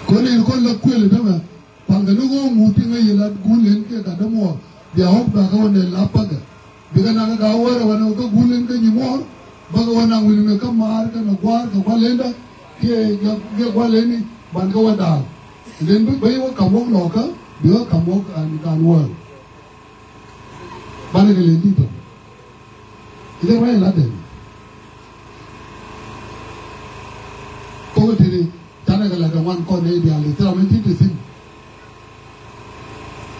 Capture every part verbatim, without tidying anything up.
Kɔn in kɔn la kuël tämɛ. Paŋkɛ ni ɣöö ŋut ti ŋäc yɛ lat guul in kiɛ gat dämuɔɔr bia ɣɔ̱k bakɛ wä nɛ lap pakɛ. Bikɛ nak ɛ gaa wärɛ wänɛ kä guul in kä nyimuɔɔr. Bakɛ wä nak wi̱n in kä maar kɛnɛ gua̱a̱r kɛ gua̱l in dä kiɛ kiɛ gua̱l in ni ban kɛ wä daal. Lin bi bä yɛ wä kam wä nɔɔkä bi wä kam wä an kan wä. Banɛ kɛ lin ti tɔ. Ilɛ wä yɛ lat dɛn. Kɔkɛ tini. Canɛ kɛ la̱t kɛ ŋuan kɔn nɛy diaal i̱ thil ram in ti te thi̱n.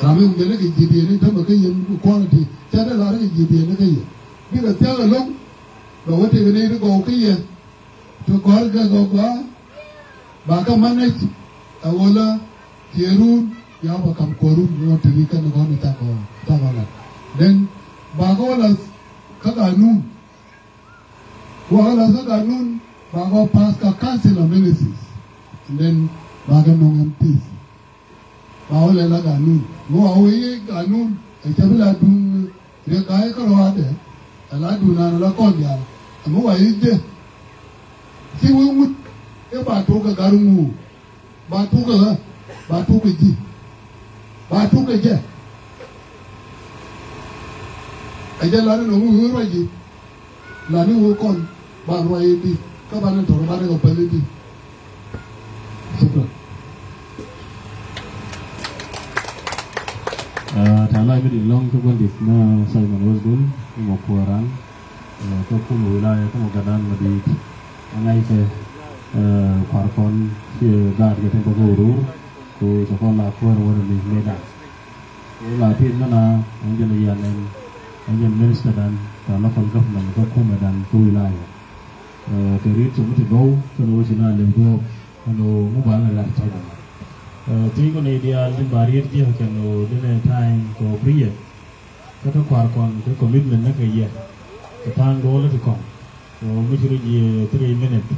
Ram in ŋi̱n kɛ ji̱ diɛn in tämɛ kä yɛn kuɔn in ti canɛ la̱t kɛ ji̱ diɛn in kä yɛn bikɛ thia̱k ɛlɔ̱ŋ. Bɛ wä tëkɛ nɛy ti gɔw kä yɛn ti gɔ̱r kɛ gɔw gɔaa. Ba kä manage ɛ ɣöö la tiɛɛrun ya bɛ kam kuɔrun ɣöö te ri kɛn kɔn in cakɔ cakɔ la̱t. Then ba kä wä la kä ganun. Wa kä la kä ganun ba kɔ pass kä council of ministries. And then ba kɛ nɔŋ M Ps. Ba wä lɛ la ganun mi wa wee ye ganun ɛ cɛ bi la duŋ riek ga̱a̱c kä rɔaadɛ. Ɛ la duŋ naan la kɔn diaal ɛ mi wa ye jɛ. Ci wee wut ɛ ba tok kɛ gar ŋu. Ba tuk kɛ ɣä ba tuk kɛ ji̱ ba tuk kɛ jɛ. Ɛ jɛ lani nɔ ŋu ɣöö ruac ji̱ lani ɣöö kɔn ba ruac i̱ di̱ kä ba ni tɔr ba ni kɛ päl i̱ di̱. Shukran. Ɛ, ta̱a̱ lac mi di lɔ̱ŋ kä gua̱ndith na Simon Wesdul, mɔ kuɔran, ɛ, kä kum wilaya kä mɔ gadan ma di̱i̱t. Ɛ ŋa̱c kɛ, ɛ, kuar kɔn ci gaat kɛ tin bä kä wurur, ku cɛ kɔn la kuäär wä ni mëëdan. Ku la pi̱i̱t mɛna ɛn jɛn yian ɛn, ɛn jɛn minister dan kä local government kä kumɛ dan kä wilaya. Ɛ, kɛ ri̱t cɛ mi ti gɔw kɛn wä ci na lɛ duɔ̱ɔ̱p kɛn wä mu ba ŋɛ lat tɔ̱ jɛ ma. Ɛ, ti kɔn i̱ diaal tin ba riet jiɛ kɛn wä dinɛ time kɛ wä priet. Kä ti kua̱r kɔn ti commitment ni kɛ yɛ kɛ pa̱a̱n duɔl ti kɔn. Kɛ wä mi ci rɔ jiɛ three minute.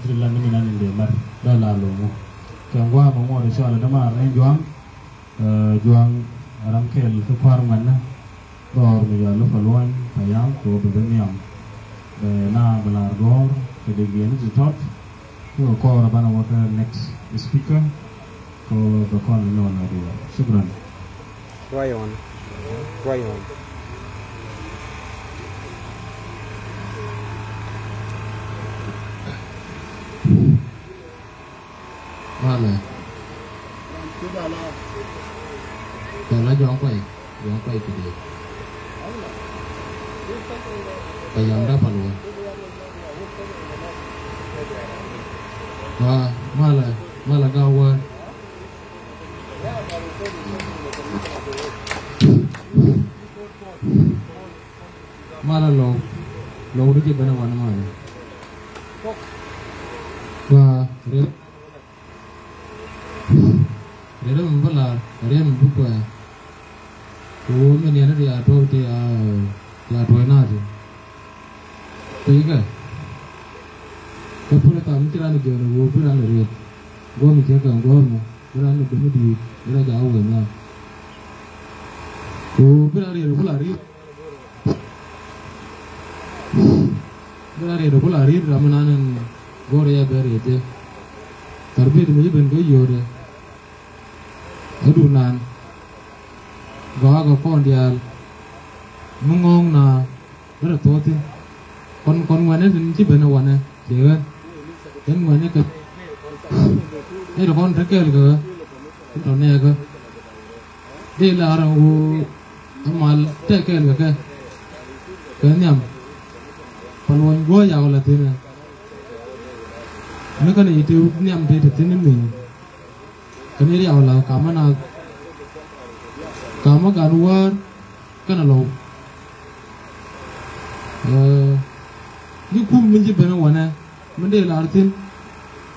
Ti lan ni mi nan in dee mat dɔl a lo̱ŋ wä kɛ ŋua̱a̱ mɛ ŋuɔ̱t i̱ cɔal ɛ dämaar ni jua̱a̱ŋ. Ɛ, jua̱a̱ŋ ram kɛl ti kua̱r ŋuɛ̈tnä. Gɔɔr mi yɔal lupä luɔ̱ny payam kɛ wä bɛ ben nhiam. Bɛ na bɛ lar gɔɔr kɛ dee giɛn ti tɔt. Kɛ wä kɔɔr banɛ wä kä next speaker. Kɛ wä bɛ kɔn ni nɔn a duɔ̱ɔ̱r. Shukran. Ruac ɣɔn. Ruac ɣɔn. Malɛ. Kɛ la jɔ̱ɔ̱ŋ kuay, jɔ̱ɔ̱ŋ kuay ti dee. Kɛ yam dapal wä. Wa, malɛ, malɛ ga̱ wä. Malɛ lɔw, lɔw di jɛ ben a wan malɛ. Wa, riet. Riet mi bi lar, riet mi bi kuɛ. Kɛ ɣöö mi niɛn ti a tuɔɔk ti a, ti a tuɔɔk nath. Ti kɛ. Kɛ pul ɛ tham ci ran jiɔn ɣöö bi ran riet. Guɔm cɛ kɛ guɔm. Bi ran ni dumi di̱i̱t bi ran jakä wee nhiam. Ku bi ran riet ku la riet. Bi ran riet ku la riet ram mi nan in go̱o̱r yɛ ben riet jɛ. Thar biet mi ci ben kä yio̱o̱dɛ. Ɛ duun nan gɔaa kɛ kɔn diaal mi ŋɔ̱ɔ̱ŋ na. Bä rɔ thuɔ̱k thi̱n. Kɔn, kɔn ŋuɛ̈tni tin ci ben ɛ wanɛ ciɛ ɣän. Tin ŋuɛ̈tni kɛ. Nɛy ti kɔn te kɛɛl kɛ ɣä. Tin tɔ̱ nɛɛkä. Dee lar ɛn ɣöö ɛ mal te kɛɛl kɛ kɛ. Kɛ nhiam. Pal wäny guɔ̱ɔ̱c yak la thi̱n ɛ. Mi kɛn i̱ te nhiam te te thi̱n i̱ mi. Kä ni riaw la kamä na kamä gan wäär kɛnɛ lɔw. Ɛ, ni kum mi ci ben wanɛ mi dee lar thi̱n.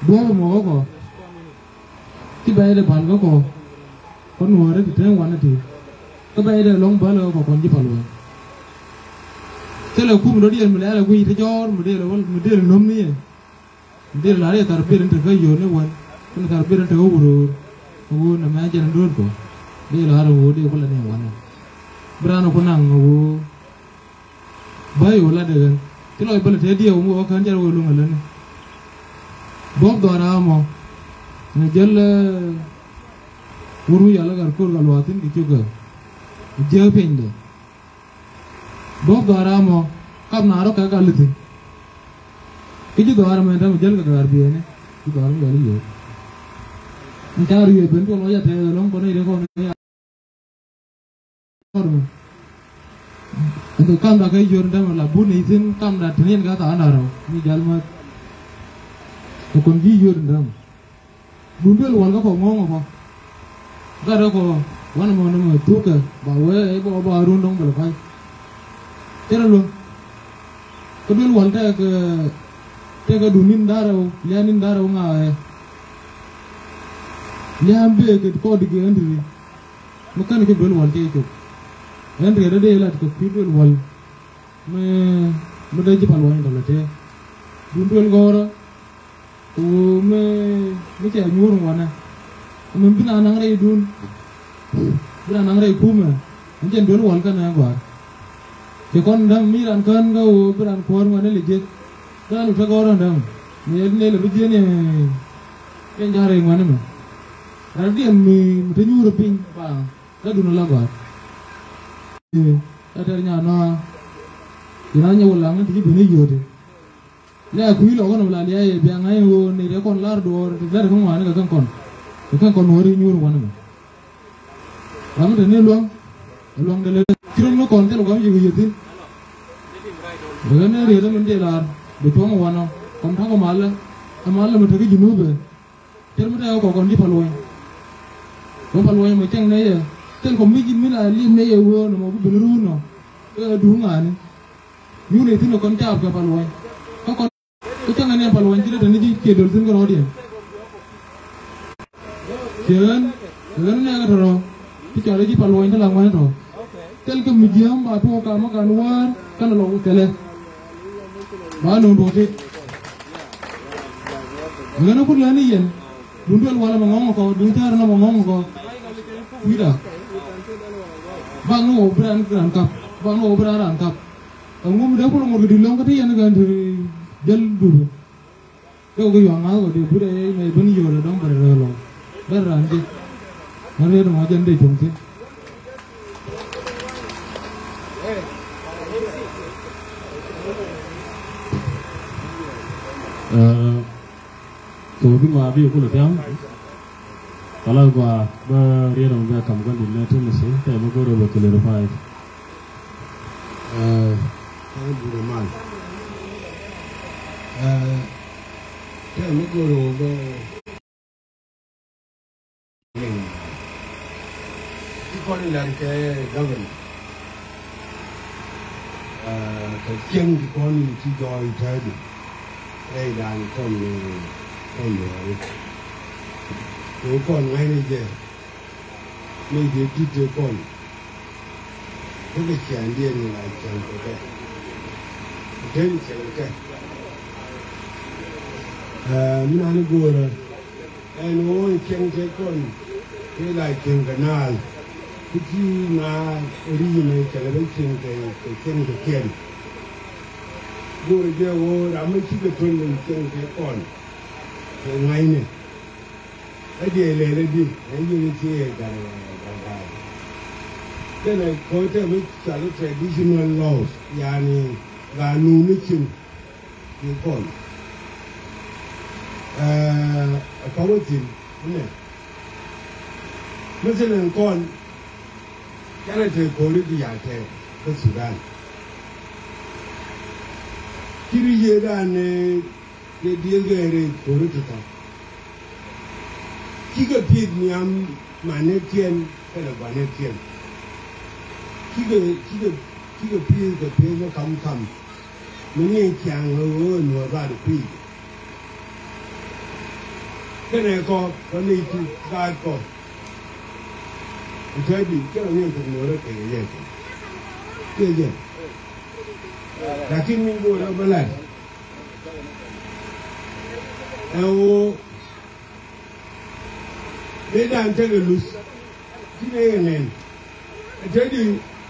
Duɔ̱ɔ̱p mɔ kä kɔ ci bɛy dee bal kä kɔ. Kä nuɔ̱ɔ̱rä ti te wanɛ ti kä bɛy dee lɔŋ bal kä kɔ kɔn ci pal wä. Thilɛ kum dɔ̱diɛn mi lɛl ɛ guiy ti jɔɔr mi dee lɛ wä mi dee lɛ lo̱m ni yɛ. Dee lar i̱ thar bir in te kä yio̱o̱ni wän. Kin thar bir in te kä wuröör. Wun ɛmɛ jɛn in do̱r kɔ. Dee lar in wun dee kulɛ ni wän. Bi raan ku naŋ wun. Bä yo̱o̱ la dee ɣän. Ci lɔc bä lɛ tëë diɛw mi wä kän jɛn wä luŋ ɛ läni. Buɔ̱k dhɔra mɔ. Ni jäl wur mi yal gat ko̱r gat luaathin kɛ cio̱kä. Jiäk piny dɛ. Bok dhɔaar amɔ kap na rɔ kɛ gat lithi. Ki ji̱ dhɔaar mɛ däm jäl kɛ gat biɛni. Ji̱ dhɔaar mi yal i̱ yio̱o̱k. Ni ca riöö ben tuɔl wä jatɛ lɔ̱ŋ kɔn i̱ rɛ kɔn i̱ Ɛn tɔ kamda kä yio̱r dämɛ la but ni thi̱n kamda te ni ɛn kä thaak an da̱rä mi jal ma. Tɔ kɔn ji̱ yio̱r dämɛ. Duŋ duël wal kä kɔ ŋo̱o̱ŋ kɔ. Gat rɛ kɔ wanɛ mɔ ni mɛ thukɛ ba wee ɛ bɔ ba run dɔ̱ŋ bɛl pay. Cɛ rɛ luäŋ. Kä duël wal tɛkɛ tɛkɛ duŋ ni̱n da̱rɛ wä lian ni̱n da̱rɛ wä ŋa̱a̱ ɛ. Lian bee kɛ kɔ digɛ ɛn ti ri. Mi kɛn kɛ duel wal cɛ cop. Ɛn riɛt dee lat kɛ kui̱ duel wal. Mi mi dee ji̱ pal wany tɔlɔ tɛ. Dun duel gɔrä. Ku mi mi cɛ nyuur wanɛ. Mi bi na naŋ rɛy dun. Bi na naŋ rɛy kumɛ. Ɛn jɛn duel wal kɛn ɛ gɔar. Cɛ kɔn däŋ mi ran kään kä ɣöö bi ran kuäär ŋuɛ̈tni lɛ jiäk. Kä ran wä te gɔ̱r ran däŋ mi yɛn nɛy lɛ bi jiäkni. Kɛn ja̱r rɛy ŋuɛ̈tni mɛ. Ran diɛn mi mi te nyuurä piny ba kä dun ala gɔ̱a̱r. Ɛ tɛr nyan nɔa. Ci na nyɛ wä laŋ ti ci ben i̱ yio̱o̱ti. Lɛ kui̱ lɔ kɔn wä la lia̱a̱ yɛ biaŋ ŋa̱c ɣöö nɛy rɛ kɔn la̱r duɔ̱ɔ̱r ti lɛr kä ŋuani kɛ kɛn kɔn. Kɛ kɛn kɔn wä ri nyuur wanɛ mɛ. Ram mi te ni luaŋ, luaŋ de le. Ci run mi kɔn thil guam yik yith thin. Ɣän ni riet min dee lar bi tuɔŋ wanɔ kɔn ta̱k malä. Ɛ malä mi te ki Junubɛ. Cir mi te kɔ kɔn ji̱ pal weny. Kɔn pal weny mɔ cɛŋ nɛ yɛ. Thil kɔ mi ji̱ mi la li̱em nɛ yɛ wee nɔ mɔ bi ben run nɔ. Ɛ duŋ ŋa̱ni. Yun ɛ thin kɔn caap kɛ pal weny. Kä kɔn Kä cäŋ ɛn ɛ pal wany ci dee tɛn ni ji̱ kiɛ döl thi̱n kä rɔɔdiɛn. Ciɛ ɣän, ɣän nɛ kɛ tɔrɔ. Ti cɔal ji̱ pal wany ti la ŋuani tɔ. Thil kä mi jiäm ba tuɔɔk kam kä kan wäär kɛn lɔ thilɛ. Ba no̱o̱ŋ tuɔɔk ti. Ɣän ɛ kut lɛ ni yɛn. Duun duel walɛ mɛ ŋɔ̱ŋ kɔ, duun ca̱r nɔ mɛ ŋɔ̱ŋ kɔ. Kui̱da. Bak ni wä bi raan raan kap. Bak ni wä bi raan raan kap. Ɛŋu mi dee kulɛ ŋuɔ̱t kɛ di̱t lɔ̱ŋ kä ti yɛn kɛ ti jäl dup. Dee wä kɛ yuaŋ ŋa̱th kɔ dee but ɛ mɛ ben yio̱o̱l ɛ dɔ̱ŋ bɛ rɛ rɛ lɔ̱ŋ. Bɛ raan jek. Ŋa̱th riet ɛmɔ jɛn dee cuɔ̱ŋ thi̱n. Ɛ, Kɛ ɣöö bi ŋɔaa bi kulɛ thia̱a̱ŋ. Kala gɔaa bä riet ɔmɔ bɛ kam gua̱n dit nɛ Timothy tɛmɛ go̱r ɔ bɛ clarify. Ɛ, thank you, man. Ɛ, tɛmɛ go̱r ɔ bɛ Ci kɔn in lar kɛ government. Aa, kɛ cieŋ ci kɔn in ci jɔɔy täätdi. Rɛy dan kɔn, kɔn luɔri. Kɛ kɔn ŋa̱cni jɛ. Ni jɛ tit kɛ kɔn. Kä kɛ ciaŋdiɛn ni la cieŋ kɛ kɛ. Kɛ cieŋ kɛ. Aa, mi nani go̱o̱rä. Ɛn ɣöö cieŋ tëë kɔn tëë la cieŋ kɛ naath. Kä ci naath ri mɛ cɛ lɛ bä cieŋ kɛ, kɛ cieŋ kɛ kiɛn. Go̱o̱rɛ jɛ ɣöö ram mi cikɛ thöl in cieŋ tëë kɔn kɛ ŋa̱cnɛ. Ɛ diɛ lɛl ɛ di ɛ yio̱w i̱ ci ɛ gat ɛ gat ɛ gat. Kɛnɛ kɔc tɛ mi cɔal i̱ traditional laws, yani, ganun ni cin. Ni kɔn. Ɛɛ, ɛ pa wä thi̱n, nɛ. Mithilɛ kɔn, canɛ te ko̱ri ti ya tɛɛk kä Sudan. Ci ri yiëëdan ni, ni diëëth kɛ rɛy ko̱ri ti tɔ̱. Cikɛ pi̱i̱th nhiam manɛ tiɛn kɛnɛ guanɛ tiɛn. Cikɛ, cikɛ, cikɛ pi̱i̱th kɛ pi̱i̱th mi kam kam. Mi ni ciaŋ ɣöö nuɔɔr ba di kui̱. Kɛnɛ kɔ kɔ ni ti gaat kɔ. Kɛ tɛ̈ di kɛnɛ ni kɛ nuɔɔr kɛ yɛ kɛ. Kɛ jɛ. Lakin mi go̱o̱r ɛ bä lat. Ɛ ɣöö Dee dan tekɛ luth. Ti nɛy kɛ nɛn. Ɛ te di,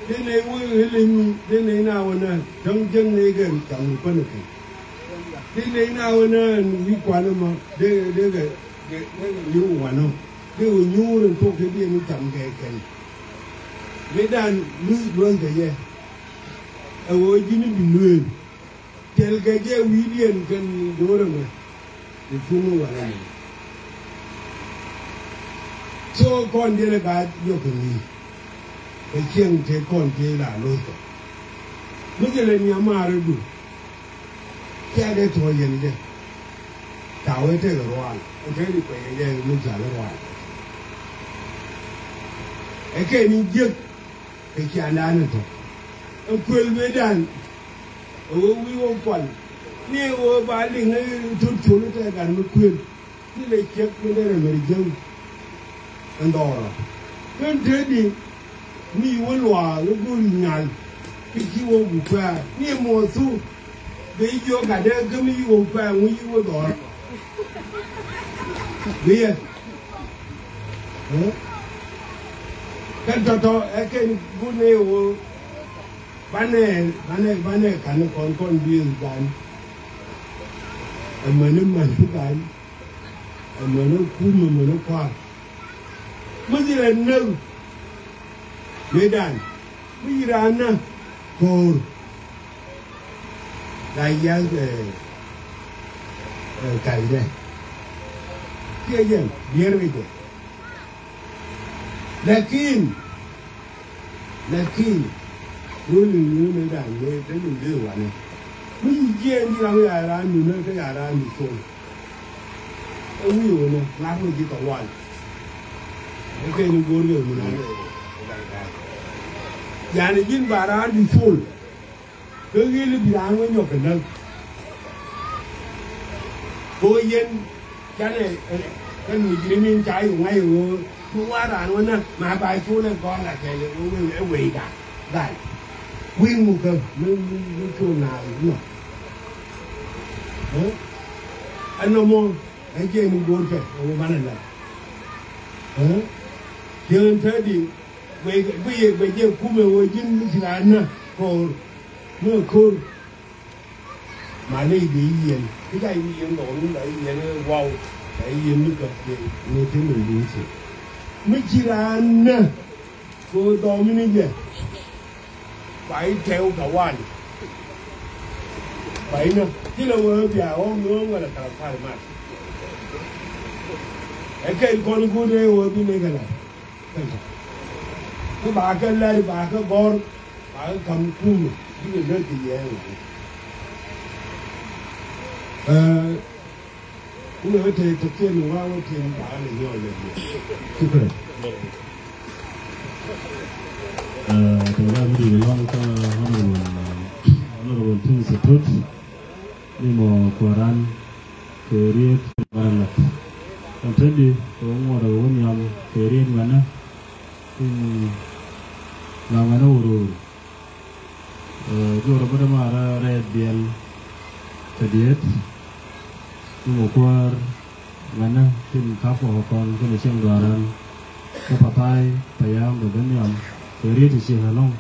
dee nɛy wee ɣel ɛ mi, dee nɛy na wä na, dɔ̱ŋ jek nɛy kɛ cam ni pänɛ kɛ. Dee nɛy na wä na wi̱i̱ kuan ɛmɔ, dee, dee kɛ, Kɛ, kɛ nyuur wanɔ. Dee wä nyuur in tuɔk kɛ diɛn ni cam kɛ kɛn. Mëë dan luth luɔth kɛ yɛ. Ɛ wä ji̱n i̱ bi lueel. Tɛl kɛ jɛ wi̱i̱diɛn kɛn do̱r ɛmɛ. Ti cuŋ i̱ wanɔ mɛ. So kɔn diɛn ɛ gaat yɔk kɛ ŋi̱i̱c. Kɛ cieŋ tëë kɔn tëë la lo̱ckɔ. Mi jɛ lɛ ni amaarä du. Cia dee tuɔɔc yɛn jɛ. Ca wee tekɛ ruaal. Ɛ kɛ di kuɛy kɛ jɛ mi ca lɛ ruaal. Ɛ kɛ ni jiäk kɛ ciandan ɛ tɔ̱. Ɛ kuël mëëdan. Ɛ wee wi̱i̱ wä kual. Ni ɛ wee ba liŋ ɛ tot col ɛ tɛk gat mi kuël. Ti lɛ ciek mi derɛ mɛr jiäŋ. Ɛn dhɔrɔ. Ken tëëdi mi yi wä luaak wä go̱o̱ri nyal. Kä ci wä gu kuɛ̈ɛ̈r ni muɔth thu. Bi jiök gat dee kä mi yi wä kuɛ̈ɛ̈r ŋu yi wä dhɔrɔ. Bi yɛ. Kä tɔ̱tɔ̱ ɛ kɛn gun ni wä. Banɛ, banɛ, banɛ kan kɔn kɔn bi gan. Ɛmɛni mɛni gan. Ɛmɛni kum ɛmɛni kua̱r. Mi ci rɛ näk. Mëëdan mi ci raan nä ko̱o̱r. La yath ɛ, ɛ, ka̱cdɛ. Kiɛ jɛn biɛr kɛ jɛ. Lakin, lakin, rol in yio̱o̱n in da̱a̱n mëë te min dee wanɛ. Mi ci jiɛɛn di ram ya raan mi nä kä ya raan mi co̱o̱ŋ. Ɛ wi̱i̱ wä nä ŋa̱t wä ji̱ kɛ wal. Ɛ kɛ ni go̱o̱r kɛ mi nä. Yani ji̱n ba raan di col. Kä ɣil i̱ bi raan wä nyɔk kɛ näk. Kɛ ɣöö yɛn canɛ kɛn mujrimin ca yɛ ŋa̱c ɣöö mi wa raan wä näk ma ba col ɛ gɔ̱r la kɛl ɛ wee ɛ wee dak gal. Wi̱i̱ mukä mi mi mi col naath inɔ. Ɛ nɔmɔ ɛ jɛ ni go̱o̱r kɛ ɛ wä banɛ näk. Ɛ jɛ ɣän te di guɛy guɛy guɛy jɛ kumɛ ɣöö ji̱n mi ci raan näk ko̱o̱r. Mi ko̱r. Ma ley bi yieen. Ki ca yieen dɔɔni la yieen waw. La yieen mi gɔ̱k yɛ ni ti mi luuthi. Mi ci raan nä. Ko dɔɔmi ni jɛ. Ba yi tɛw ka wan. Ba yi nä. Ti la wee bia ɣɔŋ ni ɣɔŋ wala kala pari mat. Ɛ kɛn kɔn guut ɛ wee bi ni kala. Kä ba kɛ lɛr ba kɛ gɔr ba kɛ kam kum bikɛ lät kɛ yɛ. Ɛ, kum ɛ te te ken wa wä tin ba lɛ nyɔ lɛ. Shukran. Ɛ, te ba mi di lɔn kä honorable, honorable Tim Satut. Ni mɔ kuaran kɛ riet maralat. Kan tedi kɛ wä ŋuɔt kɛ wä nhiam kɛ riet mɛnɛ. Tin la mɛnɛ wä ror. Ɛ, jor bä däma rɛ rɛɛt biɛl kɛ diet. Ni mɔ kuar mɛnɛ tin kap kɔ kɔn kɛn cieŋ duaran. Kä pathai payam bɛ ben nhiam kɛ riet ti ciek alɔŋ.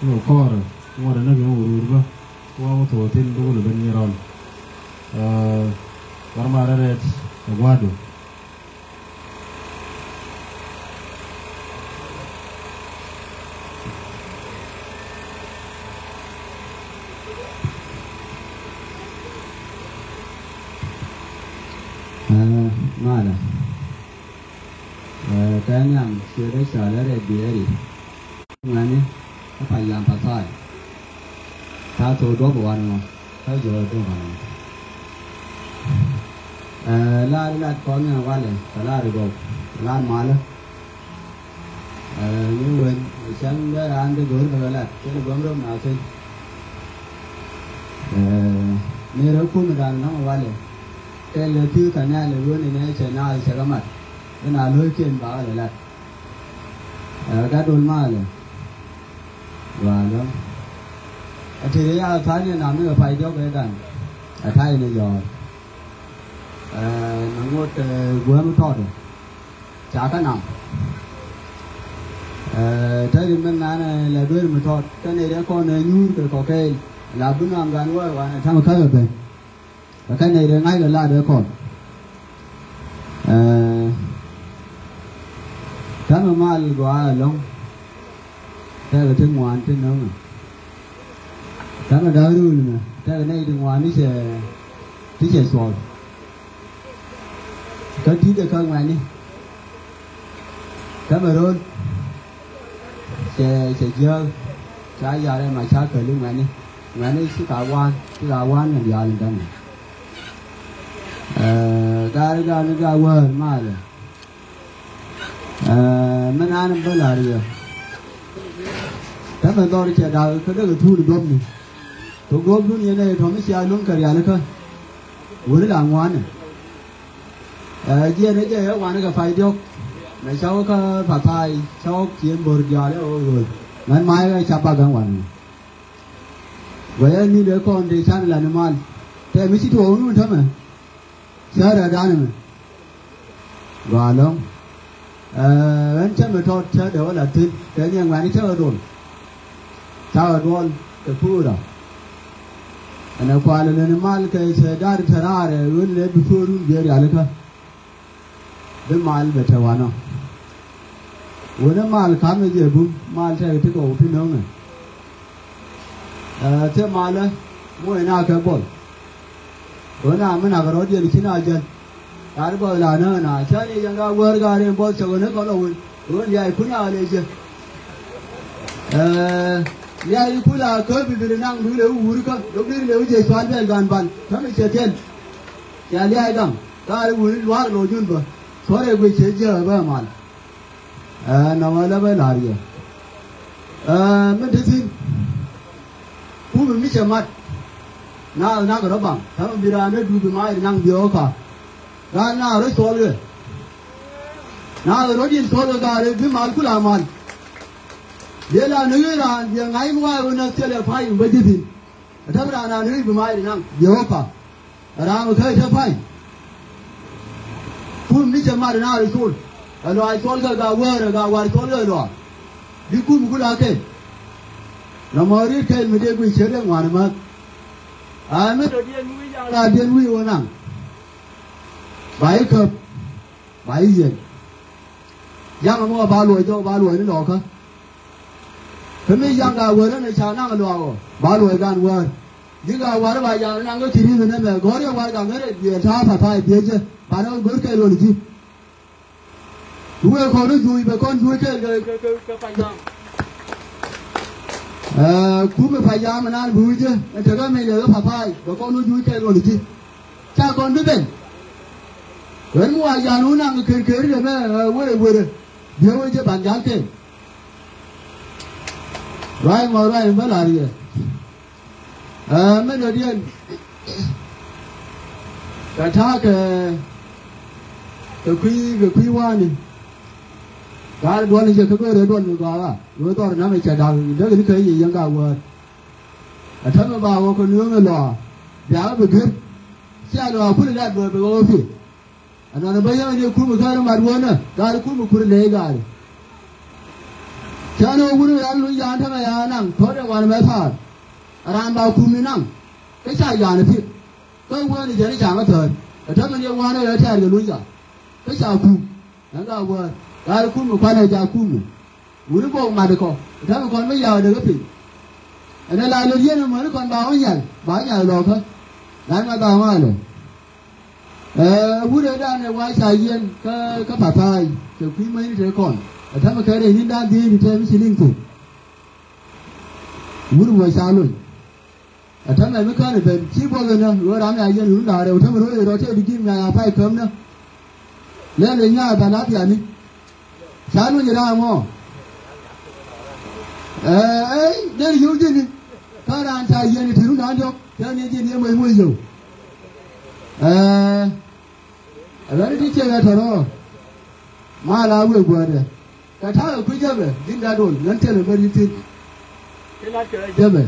Ni mɔ kɔɔrɛ ŋuɔt anä kɛ wä ror bä. Wa wä thok thin bi wä lɛ ben nyirɔl. Ɛ, war ma rɛ rɛt ɛ gua̱du. Ɛ, malɛ. Ɛ, tɛn yam ciɛ dee cɔal ɛ rɛt biɛɛri. Ŋuɛ̈ni ɛ pay yam pathai. Ta̱a̱ thok duɔ̱p wan ŋɔ kä jɔɔc duɔ̱p wan ŋɔ. Ɛ, lar lat kɔn ni walɛ kɛ lar gɔw kɛ lar malä. Ɛ, ni wen cäŋ dee raan dee go̱o̱r kɛ lat cɛ ni gɔm röm na thi̱n. Ɛ, ni rɛ kun dan nɔŋ walɛ kɛ lɛ pi̱w kɛ nɛɛl ɛ wen ni nɛ cɛ naath cɛ kɛ mat. Wen a lo̱ckiɛn ba walɛ lat. Ɛ, gat dol malɛ. Walä. Ɛ tëë ya tha̱a̱n yɛ nam ni kɛ pay diɔ̱k ɛ dan. Ɛ ta̱a̱ yɛ ni jɔ̱ɔ̱r. Ɛ, na ŋot, ɛ, guäm tɔɔt. Ca kä nam. Ɛ, te ri min ŋa̱n ɛ la duer mi tɔɔt. Kä nɛy rɛ kɔn ɛ nyuur kɛ kɔkɛɛl. La bi nam gan wäär wanɛ ta̱mɛ kä kɛ ben. Kä kɛn nɛy rɛ ŋa̱c kɛ lat ɛ kɔn. Ɛ, täämɛ mal gɔaa ɛlɔ̱ŋ. Tɛkɛ ti ŋuan ti nöŋɛ. Täämɛ da̱k rul mɛ tɛkɛ nɛy ti ŋuan ti cɛ, ti cɛ cuɔl. Kä ti̱i̱t ɛ kä ŋuɛ̈ni. Täämɛ ro̱l cɛ, cɛ jiääk. Ca yal ɛ ma ca käli ŋuɛ̈ni. Ŋuɛ̈ni ci ka wan, ci ka wan ni diaal in täämɛ. Ɛ, gaari gaari gaari wäär malɛ. Ɛ, mi naan bä la̱r yɛ. Täämɛ dhɔr cɛ da̱k kä dee kɛ tuul guɔ̱pni. Tɔ guɔ̱pdun yɛn ɛ tɔ mi cia luäŋ kɛ rialikä. Weri la ŋuanɛ. Ɛ, jiɛn ɛ jɛ ɛ wanɛ kɛ pay diɔ̱k. Mɛ cä wä kä pathai cä wä kiɛn bo̱r diaal ɛ wä ɣöl. Mɛn ma̱a̱ ɛ ca bak ɛn wanɛ. Guɛyɛ ni dee kɔn dee can la ni mal. Tɛ mi ci tuɔɔk nun täämɛ. Cä rɛɛdan ɛmɛ. Gɔaa ɛlɔ̱ŋ. Ɛ, ɣän cä mi tɔt cä dee wä la thi̱n kɛ ni ɛŋuɛ̈ni cä ɣä duɔl. Cä ɣä duɔl kɛ puurä. Ɛn ɛ kualɛ leni mal kɛ cɛ da̱r te raarɛ ɣän lɛ bi puurun biɛ rialikä. Bi mal bɛ te wanɔ. Ɣän ɛ mal ka̱mɛ jɛ bum mal tɛk ti kɔw ti nöŋɛ. Ɛ, thie malä muɔc na kɛ buɔl. Ɣän a mi nak rɔ̱diɛn ci na jɛn. Lar buɔth la nä na cä ni yɛn ka wäär ka rin buɔth cɛ ɣän kä lɔ wun. Ɣän liac kun a lɛ jɛ. Ɛ, liac kun a kä bi bi ri naŋ bi lɛ wur kä dɔk bi lɛ wur jɛ cual bɛl gan ban kä mi cɛ kɛn. Cɛ liac gaŋ ka ri wun luaar lɔ jun bä. Cuɔr ɛ guic cɛ jiɛ bä mal. Ɛ, nɔmɔ lɛ bä la̱r yɛ. Ɛ, mi te thi̱n. Kumɛ mi cɛ mat. Naath nak rɔ baŋ. Täämɛ bi raan dee duup bi mac naŋ biɛ wä ka. Raan naath rɔ cuɔl kɛ. Naath rɔ diɛn cuɔl kɛ gaari bi mal kula mal. Biɛ la ni ɣöö raan biɛ ŋa̱c mi wa̱a̱ ɣöö nä thilɛ pa̱ny mi bä ji̱ thi̱n. Ɛ täämɛ raan naath ni ɣöö bi mac naŋ biɛ wä ka. Ram kä ite pa̱ny. Kum mi cɛ mat na ri col. Ɛ lɔaac cɔl kɛ ga wäär ɛ ga war cɔl kɛ lɔaac. Di kum ku la kɛl. Nɔmɔ rit kɛl mi dee guic cɛ dee ŋuan mäth. A mi dɔ̱diɛn wi̱i̱ yaŋ la diɛn wi̱i̱ wä naŋ. Ba i̱ käp. Ba i̱ yiɛn. Yaŋ ɛmɔ ba luɔc jɔk ba luɔc ni lɔɔkä. Kä mi yaŋ ka wärä ni ca naŋ luaak ɔ ba luɔc gan wäär. Ji̱ ka wärä ba yaŋ naŋ kä ci ri̱th ni mɛ gɔ̱r yɛ wär ka ŋärɛ biɛ ta̱a̱ pa̱pa̱ biɛ jɛ banɛ wä go̱r kɛɛl ɣöl ji̱. Wëë kɔn ni juuc bɛ kɔn juuc kɛɛl kɛ kɛ kɛ kɛ payam. Ɛɛ, kumɛ payam ɛnan bi wi̱cɛ ɛn tekɛ mɛn lɛ ɣä pa̱pa̱ bɛ kɔn ni juuc kɛɛl ɣöl ji̱. Ca kɔn bi ben. Wen mi wa jan wun naŋ ker ker ilɛ mɛ, ɛ, were were. Biɛ wee jɛ ban jal kɛn. Ruac mɔ ruac mɛ bä lar yɛ. Ɛ, mɛ dɔ̱diɛn. Kɛ ta̱a̱ kɛ, kɛ kui̱, kɛ kui̱ wa̱a̱ni. Ga̱a̱r duɔl jɛ kä bee rɛ duɔl mi gɔaa. Wee dhɔr namɛ cɛ da̱k. Däk ni kɛ yɛ yɛn ka wäär. Ɛ täämɛ ba wä kɛ nööŋɛ lɔaac. Bia wä bi gër. Cia lɔaac kulɛ lat bɛ bɛ wä wä pi̱. Ɛnɔnɔ bä yäŋɛ ni kum i̱ gäär i̱ mat wänä, gäär i̱ kum i̱ kur ilɛy gäär i̱. Cä ni wä wut i̱ ran luny yaan tämɛ ya naŋ, to̱t ɛ wan mɛ thaar. Ɛ raan ba kum i̱ naŋ, kä ca yaan i̱ pi̱k. Kä wään i̱ jɛn i̱ ca ŋä thäär. Ɛ tämɛ ni ɛ wään ɛ rɛ tɛ̈r kɛ luny ya. Kä ca kum. Ɛn ka wäär, gäär i̱ kum i̱ kuanɛ ca kum i̱. Wuni bok mat kɔ, täämɛ kɔn mi yaw dee kä piny. Ɛn ɛ la lät yɛn ɛmɔni kɔn ba wä nyal, ba wä nyal lɔkä. Lan ma ba wä lɛ. Ɛ, wut ɛ dan ɛ wa ca yɛn kä, kä pathai, kɛ kui̱ mäni te kɔn. Ɛ täämɛ kɛ rɛy ni̱n dan dhieec ti tɛm ci liŋ thok. Wut mɔ ca lony. Ɛ täämɛ mi kän ɛ ben ci buɔth ɛnä ɣöö ram ya yɛn wun da̱a̱r ɛ wä täämɛ ro̱l ɛ rɔ tëë di ji̱n mia ya pay käm nä. Lɛl ɛ nyaa bɛ la̱th yani. Ca luny ɛ raam ɔ. Ɛ, ɛ, der yio̱w ji̱ni. Kä raan ca yɛn ɛ ti run da̱a̱n diɔ̱k. Cä ni ji̱n yɛ moc moc yio̱w. Ɛ, ɛ, ɣän ti ciɛ ɣɛ tɔ̱rɔ̱. Ma la wëë guäärɛ. Kɛ ta̱a̱ kɛ kui̱ jäpɛ ji̱n dat wun ŋän thilɛ bä ri̱t thi̱n. Ci lat kɛ jäpɛ.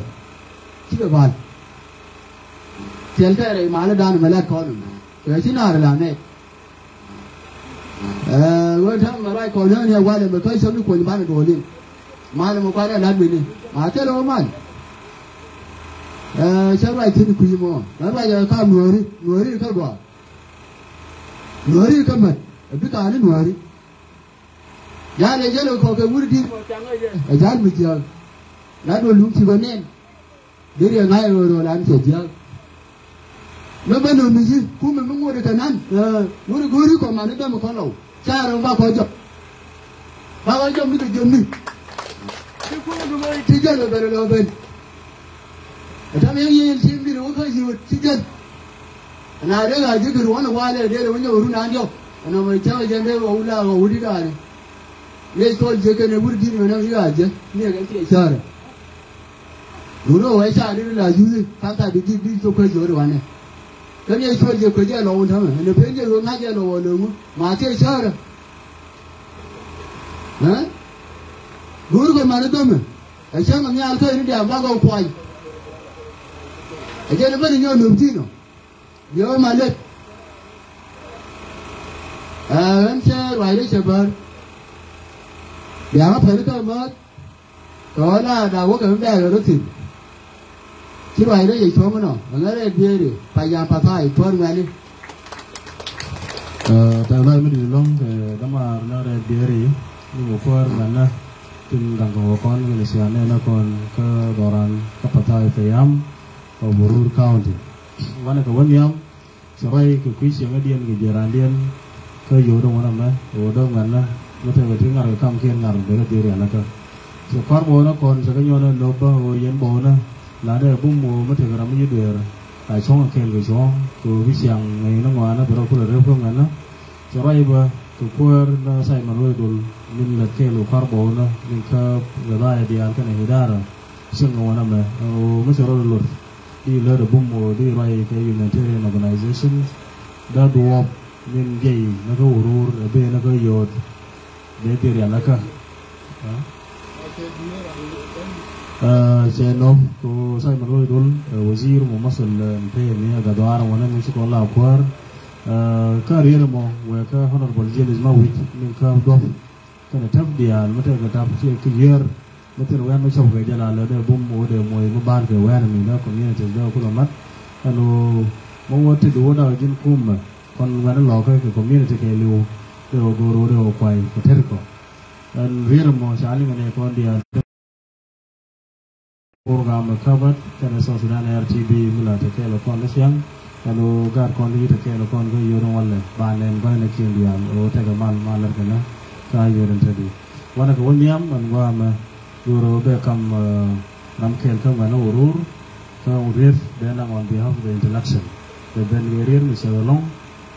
Cikɛ bal. Thil tɛɛrɛ malä dan mɛ lat kɔn mɛ kɛ ci naar la nɛy. Ɛ, wee ta̱a̱ mɛ ruac kɔn nään yɛ walɛ mɛ kä cäm ni kuɔny banɛ duɔl in. Malɛ mɛ kuanɛ lat mini ma thilɛ wä mal. Ɛ, cä ruac thi̱n kui̱ mɔ mɛ ruac ɛ kam nuɔ̱ɔ̱ri nuɔ̱ɔ̱ri kä gɔaa. Nuɔ̱ɔ̱ri kä mät. Ɛ bi ka̱a̱ni nuääri. Ja̱a̱n ɛ jɛn ɛ kɔk kɛ wur di̱t. Ɛ ja̱a̱n mi jiääk. La duɔl luŋ ci bä nɛn. Deri ɛ ŋa̱c ɛ ɣöö rööl an cɛ jiääk. Mi bä nööm mi ji̱ kumɛ mi ŋot ɛ kɛ nan. Wur i̱ go̱o̱ri kɔ man i̱ däm ɛ kɔn lɔw. Ca rɛw ba kɔ jɔk. Ba kɔ jɔk mi kɛ jiömni. Ti kumɛ mi bä ti jɛn ɛ ben ɛ lɔ ben. Ɛ täämɛ yɛn yiëë yɛn cieŋ di̱t ɛ wä kä yiëë wä ci jɛn. Ɛn a dee ɣaa ji̱ gir wä ni walɛ dee dee wä nyɔk run an diɔk. Ɛn ɔmɔ cäŋ ɛ jɛn dee wä wula wä wut i̱ daani. Yɛ cɔl jiɛ kɛn ɛ wut di̱t mɛ nɔm i̱ ɣaa jiɛ ni ɛ kɛ ciɛ cäärɛ. Wut ɛ wä ca di̱t la yuthi ka̱n tha̱a̱ di̱t di̱t di̱t cop kä jiɔt wanɛ. Kɛn yɛ cɔl jiɛ kuec jɛ lɔ wun täämɛ ɛn ɛ pen jɛ wä ŋa̱c jɛ lɔ wä löŋu ma ciɛ cäärɛ. Ɛ go̱o̱r kɛ man i̱ dhämɛ. Ɛ cäŋ ɛ nhial kä in diaal bakɔ kuany. Ɛ jɛn ɛ ben inyɔ nöp ji̱n ɔ. Diɛ wä ma lek. Ɛ ɣän cɛ ruacdä cɛ bär. Bia ɣä päl kä mäth. Kɛ ɣän a dak wä kɛ mi bɛ̈ɛ̈k ɛ rɔ thi̱n. Ci ruacdä cɛ cuɔ̱ŋ inɔ ɛ ŋäth rɛɛt biëëri pa yam pa tha̱a̱c kuäär ŋuɛ̈ni. Tɛ̈th la̱th mi di̱t ɛlɔ̱ŋ kɛ dämaar ni rɛɛt biëëri. Ni mɔ kuäär ŋuɛ̈nä tin gaŋ kɛ wä kɔn kɛ ni ciaŋ nɛɛnä kɔn kä dhɔran kä pa tha̱a̱c payam. Kä Burur County. Wanɛ kɛ wä nhiam. Cɛ ruac kɛ kui̱ cieŋädiɛn kɛ jiɛɛrandiɛn. Kä yio̱o̱dä ŋuɔ̱nɛ mɛ ɣöö dee ŋuɛ̈tnä mi tekɛ ti ŋa̱r kɛ kamkiɛn ŋa̱r bekɛ dhil rialikä. Cɛ kua̱r bɔwnä kɔn cɛ kɛ nyuɔ̱nɛ lo̱p bä ɣöö yɛn bɔwnä. La̱tdɛ bum ɣöö mi tekɛ ram mi ci dueer a cuɔ̱ŋ a kɛɛl kɛ cuɔ̱ɔ̱ŋ kɛ ɣöö bi ciaŋ ŋäcnä ŋɔaanä bi rɔ kulɛ rep kä ŋuɛ̈tnä. Cɛ ruac bä kɛ kuäär ni Simon Wec Dol min lät kɛɛl kɛ kua̱r bɔwnä min kä ɣɛ̈dhaayɛ diaal kɛnɛ idara. Cieŋ kɛ ŋuɔ̱nɛ mɛ ɛn ɣöö mi cɛ rɔ lot di lät ɛ bum ɣöö di ruac kɛ humanitarian organization. Dee duɔ̱ɔ̱p min jiɛc ni kä Burur ɛ ben ni kä yio̱o̱t. Dee thil rialikä. Cɛ nɔm kɛ ɣöö Simon Wec Dol ɛ wazir mumathil ɛn pay mi ɛ gat dhɔaar ɛ ŋuɔ̱nɛ mi ci kɔn la kuäär. Kä riet ɛmɔ wëë kä Honorable James Mawic min kä duɔ̱p. Kɛnɛ täp diaal mi tekɛ täp ciɛ ki yiër mi thil wɛ̈n mi cɔp kɛ jɛ la lät dee bum wä dee moc mi ban kɛ wɛ̈n mi dee community dee kulɛ mat. Ɛn ɣöö mi wä ti di wä dak ji̱n kumɛ kɔn wɛ̈n lɔkä kɛ community kɛ liw dee wä go̱o̱r wä dee wä kuay kɛ ter kɔ. Ɛn riet ɛmɔ ca liŋ ɛnɛ kɔn diaal. Program ɛ käbät kɛnɛ South Sudan R T B mi la te kɛɛl kɔn ni ciaŋ. Ɛn ɣöö gaat kɔn ti te kɛɛl kɔn kä yio̱o̱dä walɛ ba nɛn gɔ̱a̱cnɛ kiɛn diaal ɣöö tekɛ mal mal lät kɛnɛ. Ka yio̱o̱dä te di wanɛ kɛ wä nhiam ɛn gua̱a̱mɛ. Go̱o̱r ɣöö bɛ kam ram kɛɛl kä ŋuɛ̈tnä Burur. Kä riet bɛ naŋ on behalf of the intellectual bɛ ben kɛ riet mi cɛ ɛlɔ̱ŋ.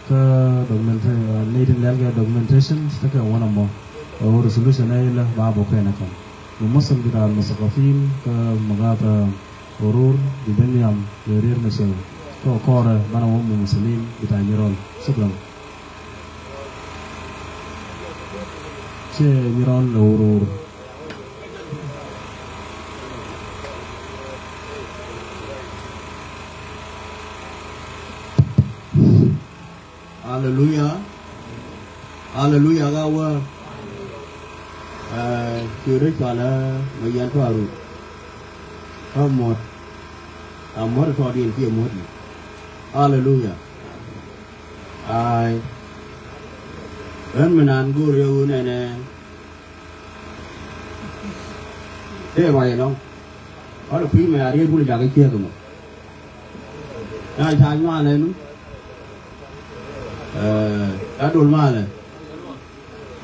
Kä documentation, nɛy tin lɛl kɛ documentation tekɛ wanɛ mɔ. Ɣöö resolution ɛ ilɛ ba bä kɛn ɛ kɛn. Mumathil bita al musakafin kä magata Burur bi ben yam kɛ riet mi cɛ kä kɔrɛ banɛ wä mumathilin bita Nyirɔl. Shukran. Cɛ Nyirɔl ɛ Burur. Aleluya. Aleluya ka wä. Ɛ, ci rɔ cual ɛ mɛ yɛn tuaru. Kä muɔ̱t. A muɔ̱t tɔɔdiɛn kiɛ muɔ̱t i̱. Aleluya. Ay. Ɣän mi naan go̱o̱r yɛ ɣöö nɛnɛ. Tëë ruac ɛlɔ̱ŋ. Ɣän ɛ kui̱ mɛ a riet wun jakä ciek ɛmɔ. Na ca nyuan lɛ nu. Ɛ, a dol malɛ.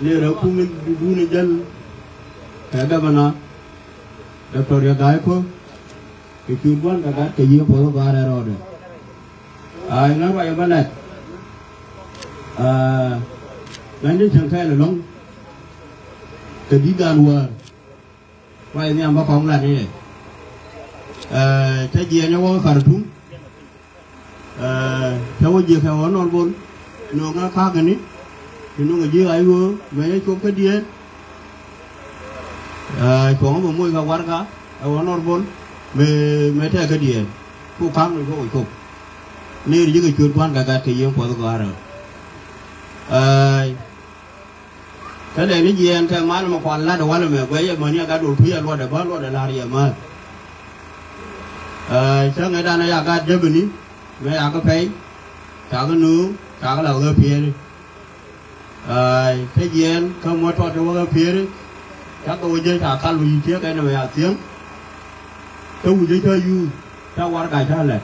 Ni rɛ kum in duun in jäl. Kɛ gabana. Doctor Riek Gai Kok. Kɛ ciöt Gua̱n Gagaat kɛ Yiëë Puɔth Gɔaa rɛl rɔɔdɛ. Ay, ŋa̱ ruac ɛ bä lɛt. Aa, ŋa̱n ni cäŋ kɛɛl ɛlɔ̱ŋ. Kɛ di̱t dan wäär. Ruac ɛ nhiam bä kɔŋ lat i̱ yɛ. Aa, cä jiɛɛn ɛ wä Kartum. Aa, cä wä jiɛk kɛ honorable. No̱o̱ŋä ka̱a̱kɛni. Ti no̱o̱ŋä ji̱ ɣa̱c ɣöö mëë cä cop kädiɛɛn. Aa, cuɔ̱ŋä bä moc kɛ warɛga ɛ honorable mëë, mëë tɛɛkädiɛɛn. Ku ka̱ŋ ni cop. Ni ri ji̱ kɛ ciöt Gua̱n Gagaat kɛ Yiëë Puɔth Gɔaa rɛl. Aa, kä lɛ ni jiɛɛn kɛ mal mɛ kuan lat ɛ walɛ mɛ guɛc ɛmäni a gat dol kui̱ a luɔtdɛ bä luɔtdɛ la̱r yɛ määth. Aa, cä ŋäcdan ɛ ya gat jäpäni mëë yakä pɛy. Cakä nööŋ cakä lath ɣä piɛɛli. Aa, kä jiɛɛn kä muɔ̱t tɔt ti wä kä pieri. Cakɛ wä jiɛ ca kal wä yi tiek ɛn wä ya thieŋ. Kä wi̱c kä yuuth ca warɛga ca lɛt.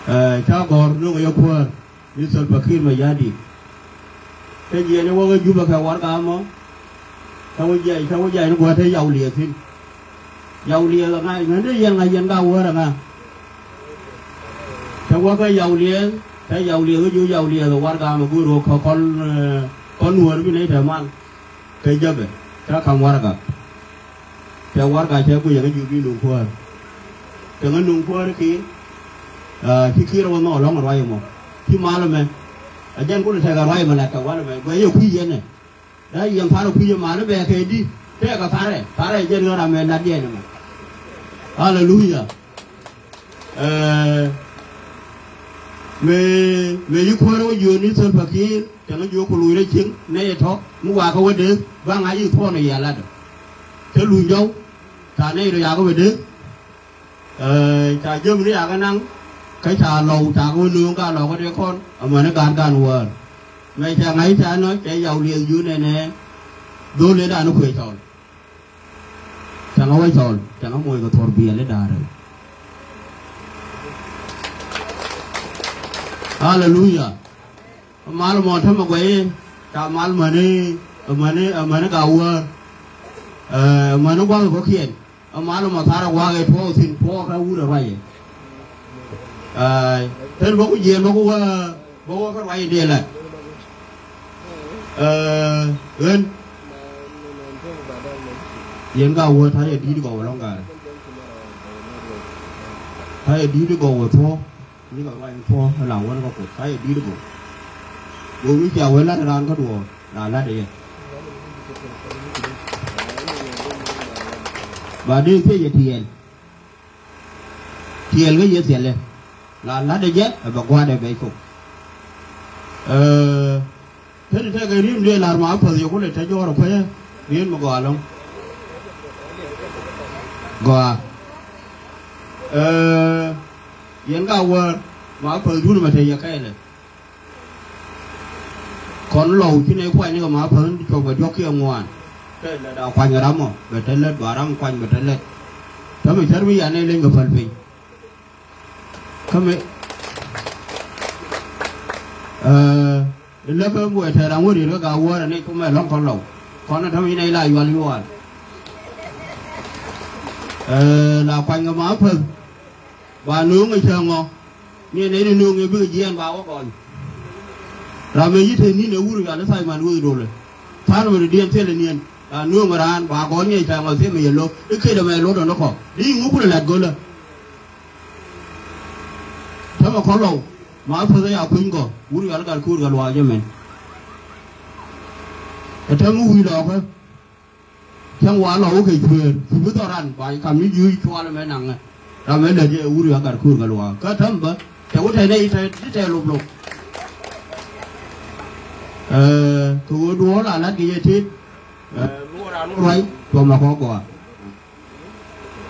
Aa, ca gɔ̱r nuŋ yɛ kuäär ni Salva Kiir Mayardit. Kä jiɛɛn i̱ wä kä Jubɛ kɛ warɛga mɔ. Kä wä jiɛc kä wä jiɛc ni gua̱a̱th te Yaw Liɛth thi̱n. Yaw Liɛth ŋa ŋändɛ yɛn ŋa yɛn ka wäär ŋa. Te wä kä Yaw Liɛth te Yaw Liɛth wä ji̱ Yaw Liɛth warɛga mɔ go̱o̱r wä kä kɔn, ɛ, kɔn nuäär bi nɛy te mal. Kɛ jäpɛ ca ka̱m warɛga. Cɛ warɛga cɛ guic ɛŋä ji̱ bi nuŋ kuäär. Cɛ ŋä nuŋ kuäär ki, aa, ci Kiir wä nhɔk ɛlɔ̱ŋ ruac ɛmɔ. Ci mal ɛmɛ. Ɛ jɛn kulɛ tɛkɛ ruac ɛmɛ lɛ kɛ wal ɛmɛ guɛ yɛ kui̱ yɛn ɛ. Dee yɛn tharɛ kui̱ yɛ mal ɛmɛ kɛ di tɛkɛ tharɛ tharɛ jɛn ɣän ram mɛ lat yɛn ɛmɛ. Aleluya. Ɛ, mëë, mëë yi kuäärä wä jiööni Salva Kiir, cäŋ jiöök ku luc rɛy cieŋ, nɛy ɛ tɔ̱, mi wakä wä dee, baŋ a yi thuɔ̱ɔ̱n ɛ yɛ latdä. Te luny jɔw, ca nɛy rɔ yakä wä dee. Ɛ, ca jiämni yakä naŋ, kä ca lɔw, ca kɛ wä nööŋ ka lɔw kä dee kɔn, amäni gaat gan wäär. Mëë cɛ ŋa̱c ca nɔ, cɛ Yaw Liɛth jiööni nɛ, dho̱l ëëdan kuëë cɔl. Cäŋ a wä cɔl, cäŋ a moc kɛ thuɔr biɛl i̱ da̱a̱r. Aleluya. Mal mɔ tämɛ guɛy i̱ ca mal mäni, mäni, mäni ka wäär. Ɛ, mäni gua̱th kɔ̱kiɛn. Ɛ mal mɔ tharɛ gua̱a̱k i̱ tuɔɔk thi̱n tuɔɔk kä wut ɛ ruacɛ. Aa, tɛn bä ku jiɛɛn bä ku wä, bä wä kä ruac in dee lat. Aa, ɣän. Yɛn ka wä ta̱yɛ di̱t gɔw ɛlɔ̱ŋ garɛ. Ta̱yɛ di̱t gɔw ɛ thuɔ̱k. Ni kɛ ruac in thuɔ̱k ɛ la wän kä Kuoth ta̱yɛ di̱t gɔw. Go̱o̱k mi cia wä lat raan kä duɔ̱ɔ̱r la lat ɛ yɛ. Ba dee thiec ɛ tiɛɛl. Tiɛɛl kä yɛ thiɛlɛ la la̱tdɛ jɛ ɛ bɛ gua̱a̱tdɛ bɛ cop. Ɛ, teni tɛkɛ ri̱n dee la̱r ma päth yɛ kulɛ te jɔɔr ɛ kuecä ri̱n mi gɔaa ɛlɔ̱ŋ. Gɔaa. Ɛ, yɛn ka wäär ma päthdun mɛ te yɛ kɛɛlɛ. Kɔn lɔw ci nɛy kuany ni kɛ ma päth ni cuɔp kɛ diɔ̱k kiɛ ŋuan. Kɛ lät a kuany kɛ ram ɔ bɛ te lät ba ram kuany bɛ te lät. Täämɛ cär mi yan nɛy leny kɛ päl piny. Kä mi, ɛ, lät kä buɔy tɛɛr aŋ wä riet kä ga̱a̱ wäär ɛ nɛy kä mɛ lɔ̱ŋ kɔn lɔw. Kɔn ɛ täämɛ ci nɛy la yual yual. Ɛ, la kuany kɛ ma päth. Ba nööŋ ɛ cäŋ ɔ. Ni ɛ nɛy ni nööŋ ɛ bikɛ jiɛɛn ba wä gɔny. Ram ɛ yi̱t ɛ ni̱n ɛ wur yal i̱ tha̱a̱c man wee dolɛ. Tha̱a̱n mɛ dɔ̱diɛn thilɛ niɛn. Ram nööŋ ɛ raan ba gɔny ni ɛ cäŋ ɔ thi̱n mɛ yɛ lo̱k i̱ këdɛ mɛ lo̱k dɔ̱n i̱ kɔ. Di ŋuk kulɛ la̱t go̱lä. Täämɛ kɔn lɔw ma päth ɛ ya kuny gɔ̱ wur yal gat ko̱o̱r gat luaak jɛ mɛn. Ɛ täämɛ wi̱i̱ lɔɔkä. Cäŋ wa lɔ wä kɛ cuëër cu bi dhɔran ba kam ni jiöc cual mɛ naŋɛ. Ram mɛ lät yɛ wur ya gat ko̱o̱r kɛ luaak kä täm bä cɛ wä tɛn nɛy tɛ ti tɛ lop lop. Ɛ, kɛ ɣöö duɔ̱ɔ̱r la la̱t kɛ yɛ tet. Ɛ, luɔr an wä ruac cuɔmɛ kɔ gɔaa.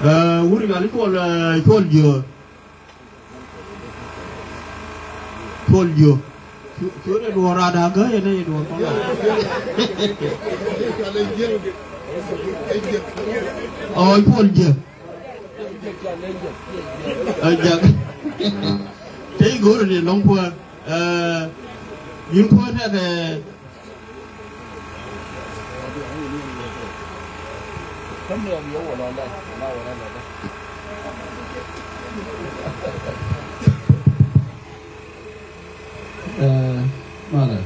Ɛ, wur ya li cuɔl, ɛ, cuɔl jiöör. Cuɔl jiök. Cu-, cuɔl i̱ duɔ̱ɔ̱r raat a gäi ɛn i̱ duɔ̱ɔ̱r kɔn. Ɔ, cuɔl jiök. Ɛ, jak. Te i̱ go̱o̱r ni lɔ̱ŋ kuäär. Ɛ, yïn kuäär tɛkɛ. Ɛ, malɛ.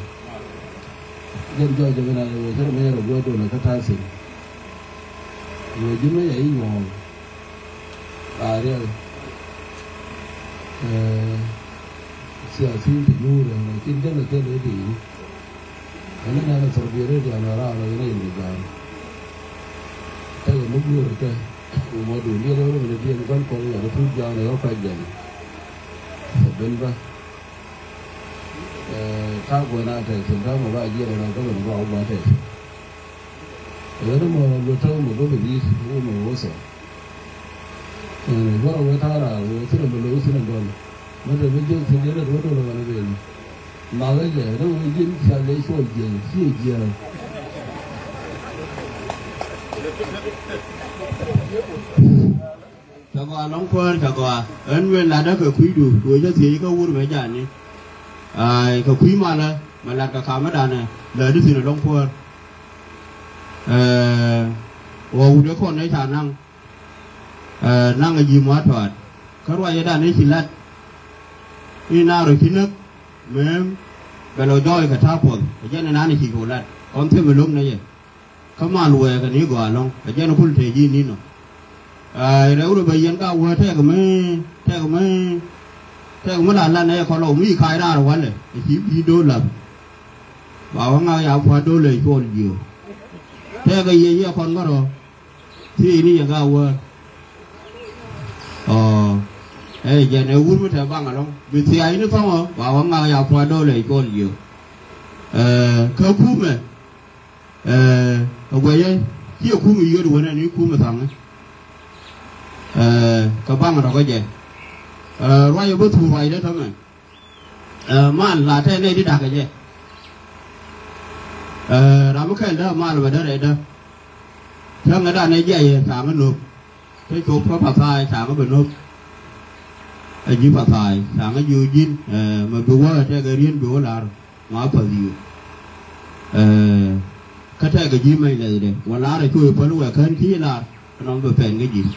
Jɛn jɔɔc jɛ mi na wee cɛ rɛ mi yɛn rɛ guɛ dolɛ kä ta̱a̱ thi̱n. Wee ji̱n mi yɛ i̱ nyuɔ̱ɔ̱ŋ. Aa, riɛk. Ɛ, siasin ti nyuur ɛn ɛ cin jɛn ɛ thil ɛ ti yi̱. Ɛn ɛ nɛn ɛ thɔr biɛ rɛy diaal ɛ raar ɛ yɛn ɛ yɛn bi ga̱a̱r. Tekɛ mi guur kɛ. Mɔ duun diɛl ɛ wä mi ni diɛn gua̱n kɔn yɛn ɛ tuut ja̱a̱n ɛ wä kuac jɛn. Ɛ ben bä. Ɛ, ta̱a̱ guɛn a tɛth thi̱n ta̱a̱ mɔ ba jiɛl ɛ na gɔlɛ mɔ ba wä ba tɛth. Ɛ ɣän mɔ luɔt ta̱a̱ mɔ gɔlɛ bi wä mɔ wä thɔɔ. Ɛ, wä rɔ wä ta̱a̱ raar wä thilɛ mɔ lo̱k thilɛ gɔl. Mɛ te bi jiɛl thi̱n yɛn ɛ duɔ̱t wä lɔ ɣän ɛ ben. Makä jɛ rɛw ni ji̱n cɔal i̱ cuɔl jiɛn ciɛ jiɛn. Cɛ gɔaa lɔ̱ŋ kuäär cɛ gɔaa. Ɣän mëë latdä kɛ kui̱du duɔ̱ɔ̱c cä thiec kä wur mɛ jani. Ay, kɛ kui̱ malä mɛ lat kɛ kamädanɛ läätdi thi̱n lɔ̱ŋ kuäär. Ɛɛ, ɣɔw wut ɛ kɔn ɛ ca naŋ. Ɛɛ, naŋ ɛ ji̱ mua̱a̱t tɔaat kä ruacdan ëë ci lat. I̱ naar ɔ ci näk mëëm bɛ lɔ jɔɔc kɛ ta̱a̱ puɔth ɛ jɛn ɛ naan ɛ ci cu lat kɔn thi̱n mi lo̱k nɛ yɛ. Kä mal wɛɛkɛ ni gɔaa lɔ̱ŋ ɛ jɛn ɛ kul tëë ji̱ ni̱n ɔ. Ɛɛ, rɛw rɛ bɛ yɛn ka wä tɛk mi tɛk mi tɛk mi la lat nɛ yɛ kɔn lɔ mi kac raar walɛ ɛ ci bi̱i̱ do̱r lath. Ba wä ŋak ya pua̱a̱t do̱r lɛ cuɔl jiö. Tɛk ɛ yɛ yɛ kɔn kä rɔ. Thiec ni yɛ gaa wäär. Ɔ, ɛ jɛn ɛ wur mi te baŋ alɔŋ bi thiac ni thɔŋɔ ba wä ŋak ya pua̱a̱t do̱r lɛ cuɔl jiö. Ɛ, kä kumɛ, ɛ, ɛ guɛcä ciɛ kumɛ yio̱t wänɛ ni kumɛ thaŋä. Ɛ, kä baŋ rɔ̱kä jɛ. Ɛ, ruac ɛ bä thur ruacdä tämɛ. Ɛ, mal la tɛ nɛy ti da̱k kɛ jɛ. Ɛ, ram mi kɛl dä mal bɛ dä rɛy dä. Cäŋ ɛ dan ɛ jiɛc ɛ thaŋ ɛ nöp. Te cop kä pathai thaŋ ɛ bɛ nöp. Ɛ ji̱ pathai thaŋ ɛ ji̱ ji̱n, ɛ, mɛ bi wä ɛ tɛk ɛ rien bi wä lar ma path yiö. Ɛ, kä tɛk ɛ ji̱ mɛc lɛthdɛ wä lar ɛ cuɛ päl wɛ kän ki̱ lar. Nɔm bɛ pɛn kä ji̱.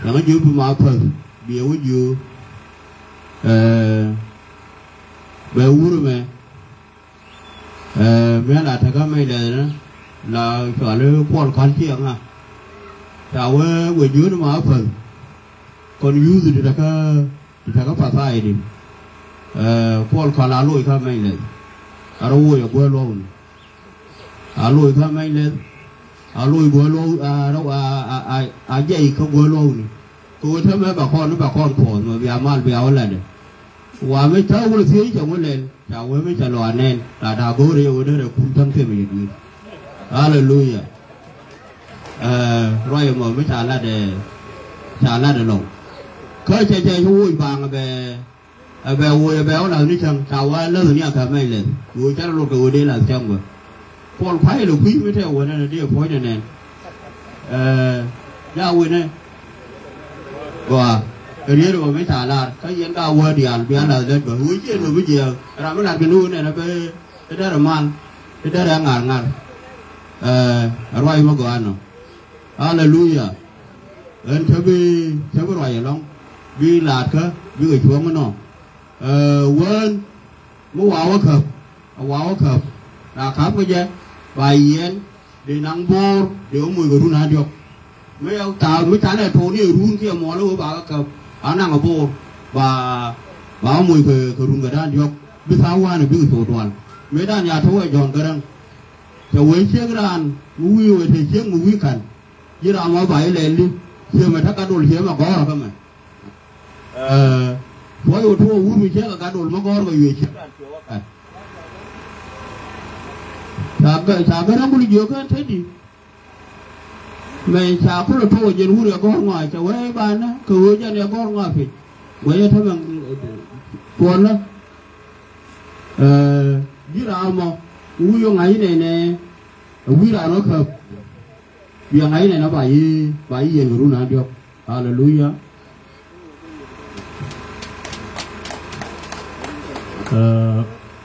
Nɔm ji̱ bi ma päth bi ɛ wä jiö. Ɛ, bɛ wur mɛ. Ɛ, mɛ la tekä mɛ lɛ la cuali kuɔl kal ciɛ ŋa. Ca wee wee jiö ni ma päth. Kɔn yuth di tekä di tekä pathai di. Ɛ, kuɔl kal a loc kä mɛ lɛ. A rɔ woc a guɛ luɔk ni. A loc kä mɛny lɛth. A loc guɔ luɔw, a, a, a, a, a jɛy kä guɔ luɔw ni. Kɛ ɣöö tämɛ bɛ kɔn, bɛ kɔn puɔth mɛ bia mal bia wä latdɛ. Wa mi ca wä thiec cɛ wä lɛl ca wee mi ca lɔ anɛn la da̱a̱ go̱o̱rɛ yɛ wä derɛ kum täŋ thimɛ yɛ dui̱r. Aleluya. Ɛ, ruac ɛmɔ mi ca latdɛ, ca latdɛ lɔŋ. Kä cɛ cɛ ci woc baŋ bɛ. Ɛ bɛ woc ɛ bɛ wä la̱th ni cäŋ ca wä läth ni a kɛ mɛc lɛth woc cä rɔ lot kɛ ɣöö dee la̱th cäŋ bä. Puɔl kua̱c lɛ kui̱ mi tɛk wä nɛn a dee puɔ̱ny nɛ nɛn. Ɛ, ja wënɛ. Gɔaa kɛ riet ɛ bä mi ca lar kä yɛn ka wä diaal bia la̱th lät bä woc ciɛ lo̱p mi jiääk ram mi lat kɛ ni wä nɛn a bä. I̱ derɛ mal i̱ derɛ ŋa̱r ŋa̱r. Ɛ, ruac mi gɔaa nɔ. Aleluya. Ɣän cä bi, cä bi ruac ɛlɔ̱ŋ bi laatkä bikɛ cuɔ̱ŋ inɔ. Ɛ, wään mi wa̱a̱ wä käp, a wa̱a̱ wä käp. Raa ka̱p kä jɛ ba yiɛn dee naŋ bo̱o̱r dee wä moc kɛ run a diɔ̱k. Mi ca, mi canɛ to̱o̱ni ɛ run kiɛ muɔl i̱ wä ba kä käp a naŋ ɛ bo̱o̱r ba, ba wä moc kɛ, kɛ run kɛ da̱a̱n diɔ̱k. Bi tha̱a̱ŋ wanɛ bikɛ thok dual mëë da̱a̱n ya to̱k ɛ Jɔ̱ɔ̱n Gäräŋ. Cɛ wee ciek raan mi wi̱i̱ wee te ciek mi wi̱i̱ ka̱n. Ji̱ ram ɔ ba ilɛl di ciemɛ te gatdol ciemɛ gɔ̱rä kä mɛ. Ɛ, cuɔy wä tuɔɔk wur mi ciek ɛ gatdol mi gɔ̱rä kɛ yuëë ciek raan ciek wä ka̱n. Ca gä, ca gä ram kul jiök kä te di. Mɛ ca kulɛ tuɔɔk jiɛn wur ɛ gɔ̱r ŋɔa cɛ wee banɛ kɛ wee jɛn ɛ gɔ̱r ŋɔa piny. Wee jɛ tämɛ kuɔnä. Ɛ, ji̱ ram ɔ wi̱i̱ wä ŋa̱c inɛnɛ. Ɛ wi̱i̱ raan wä käp. Biɛ ŋa̱c inɛn ɔ ba yi, ba yi yɛn kɛ run a diɔ̱k. Aleluya. Ɛ,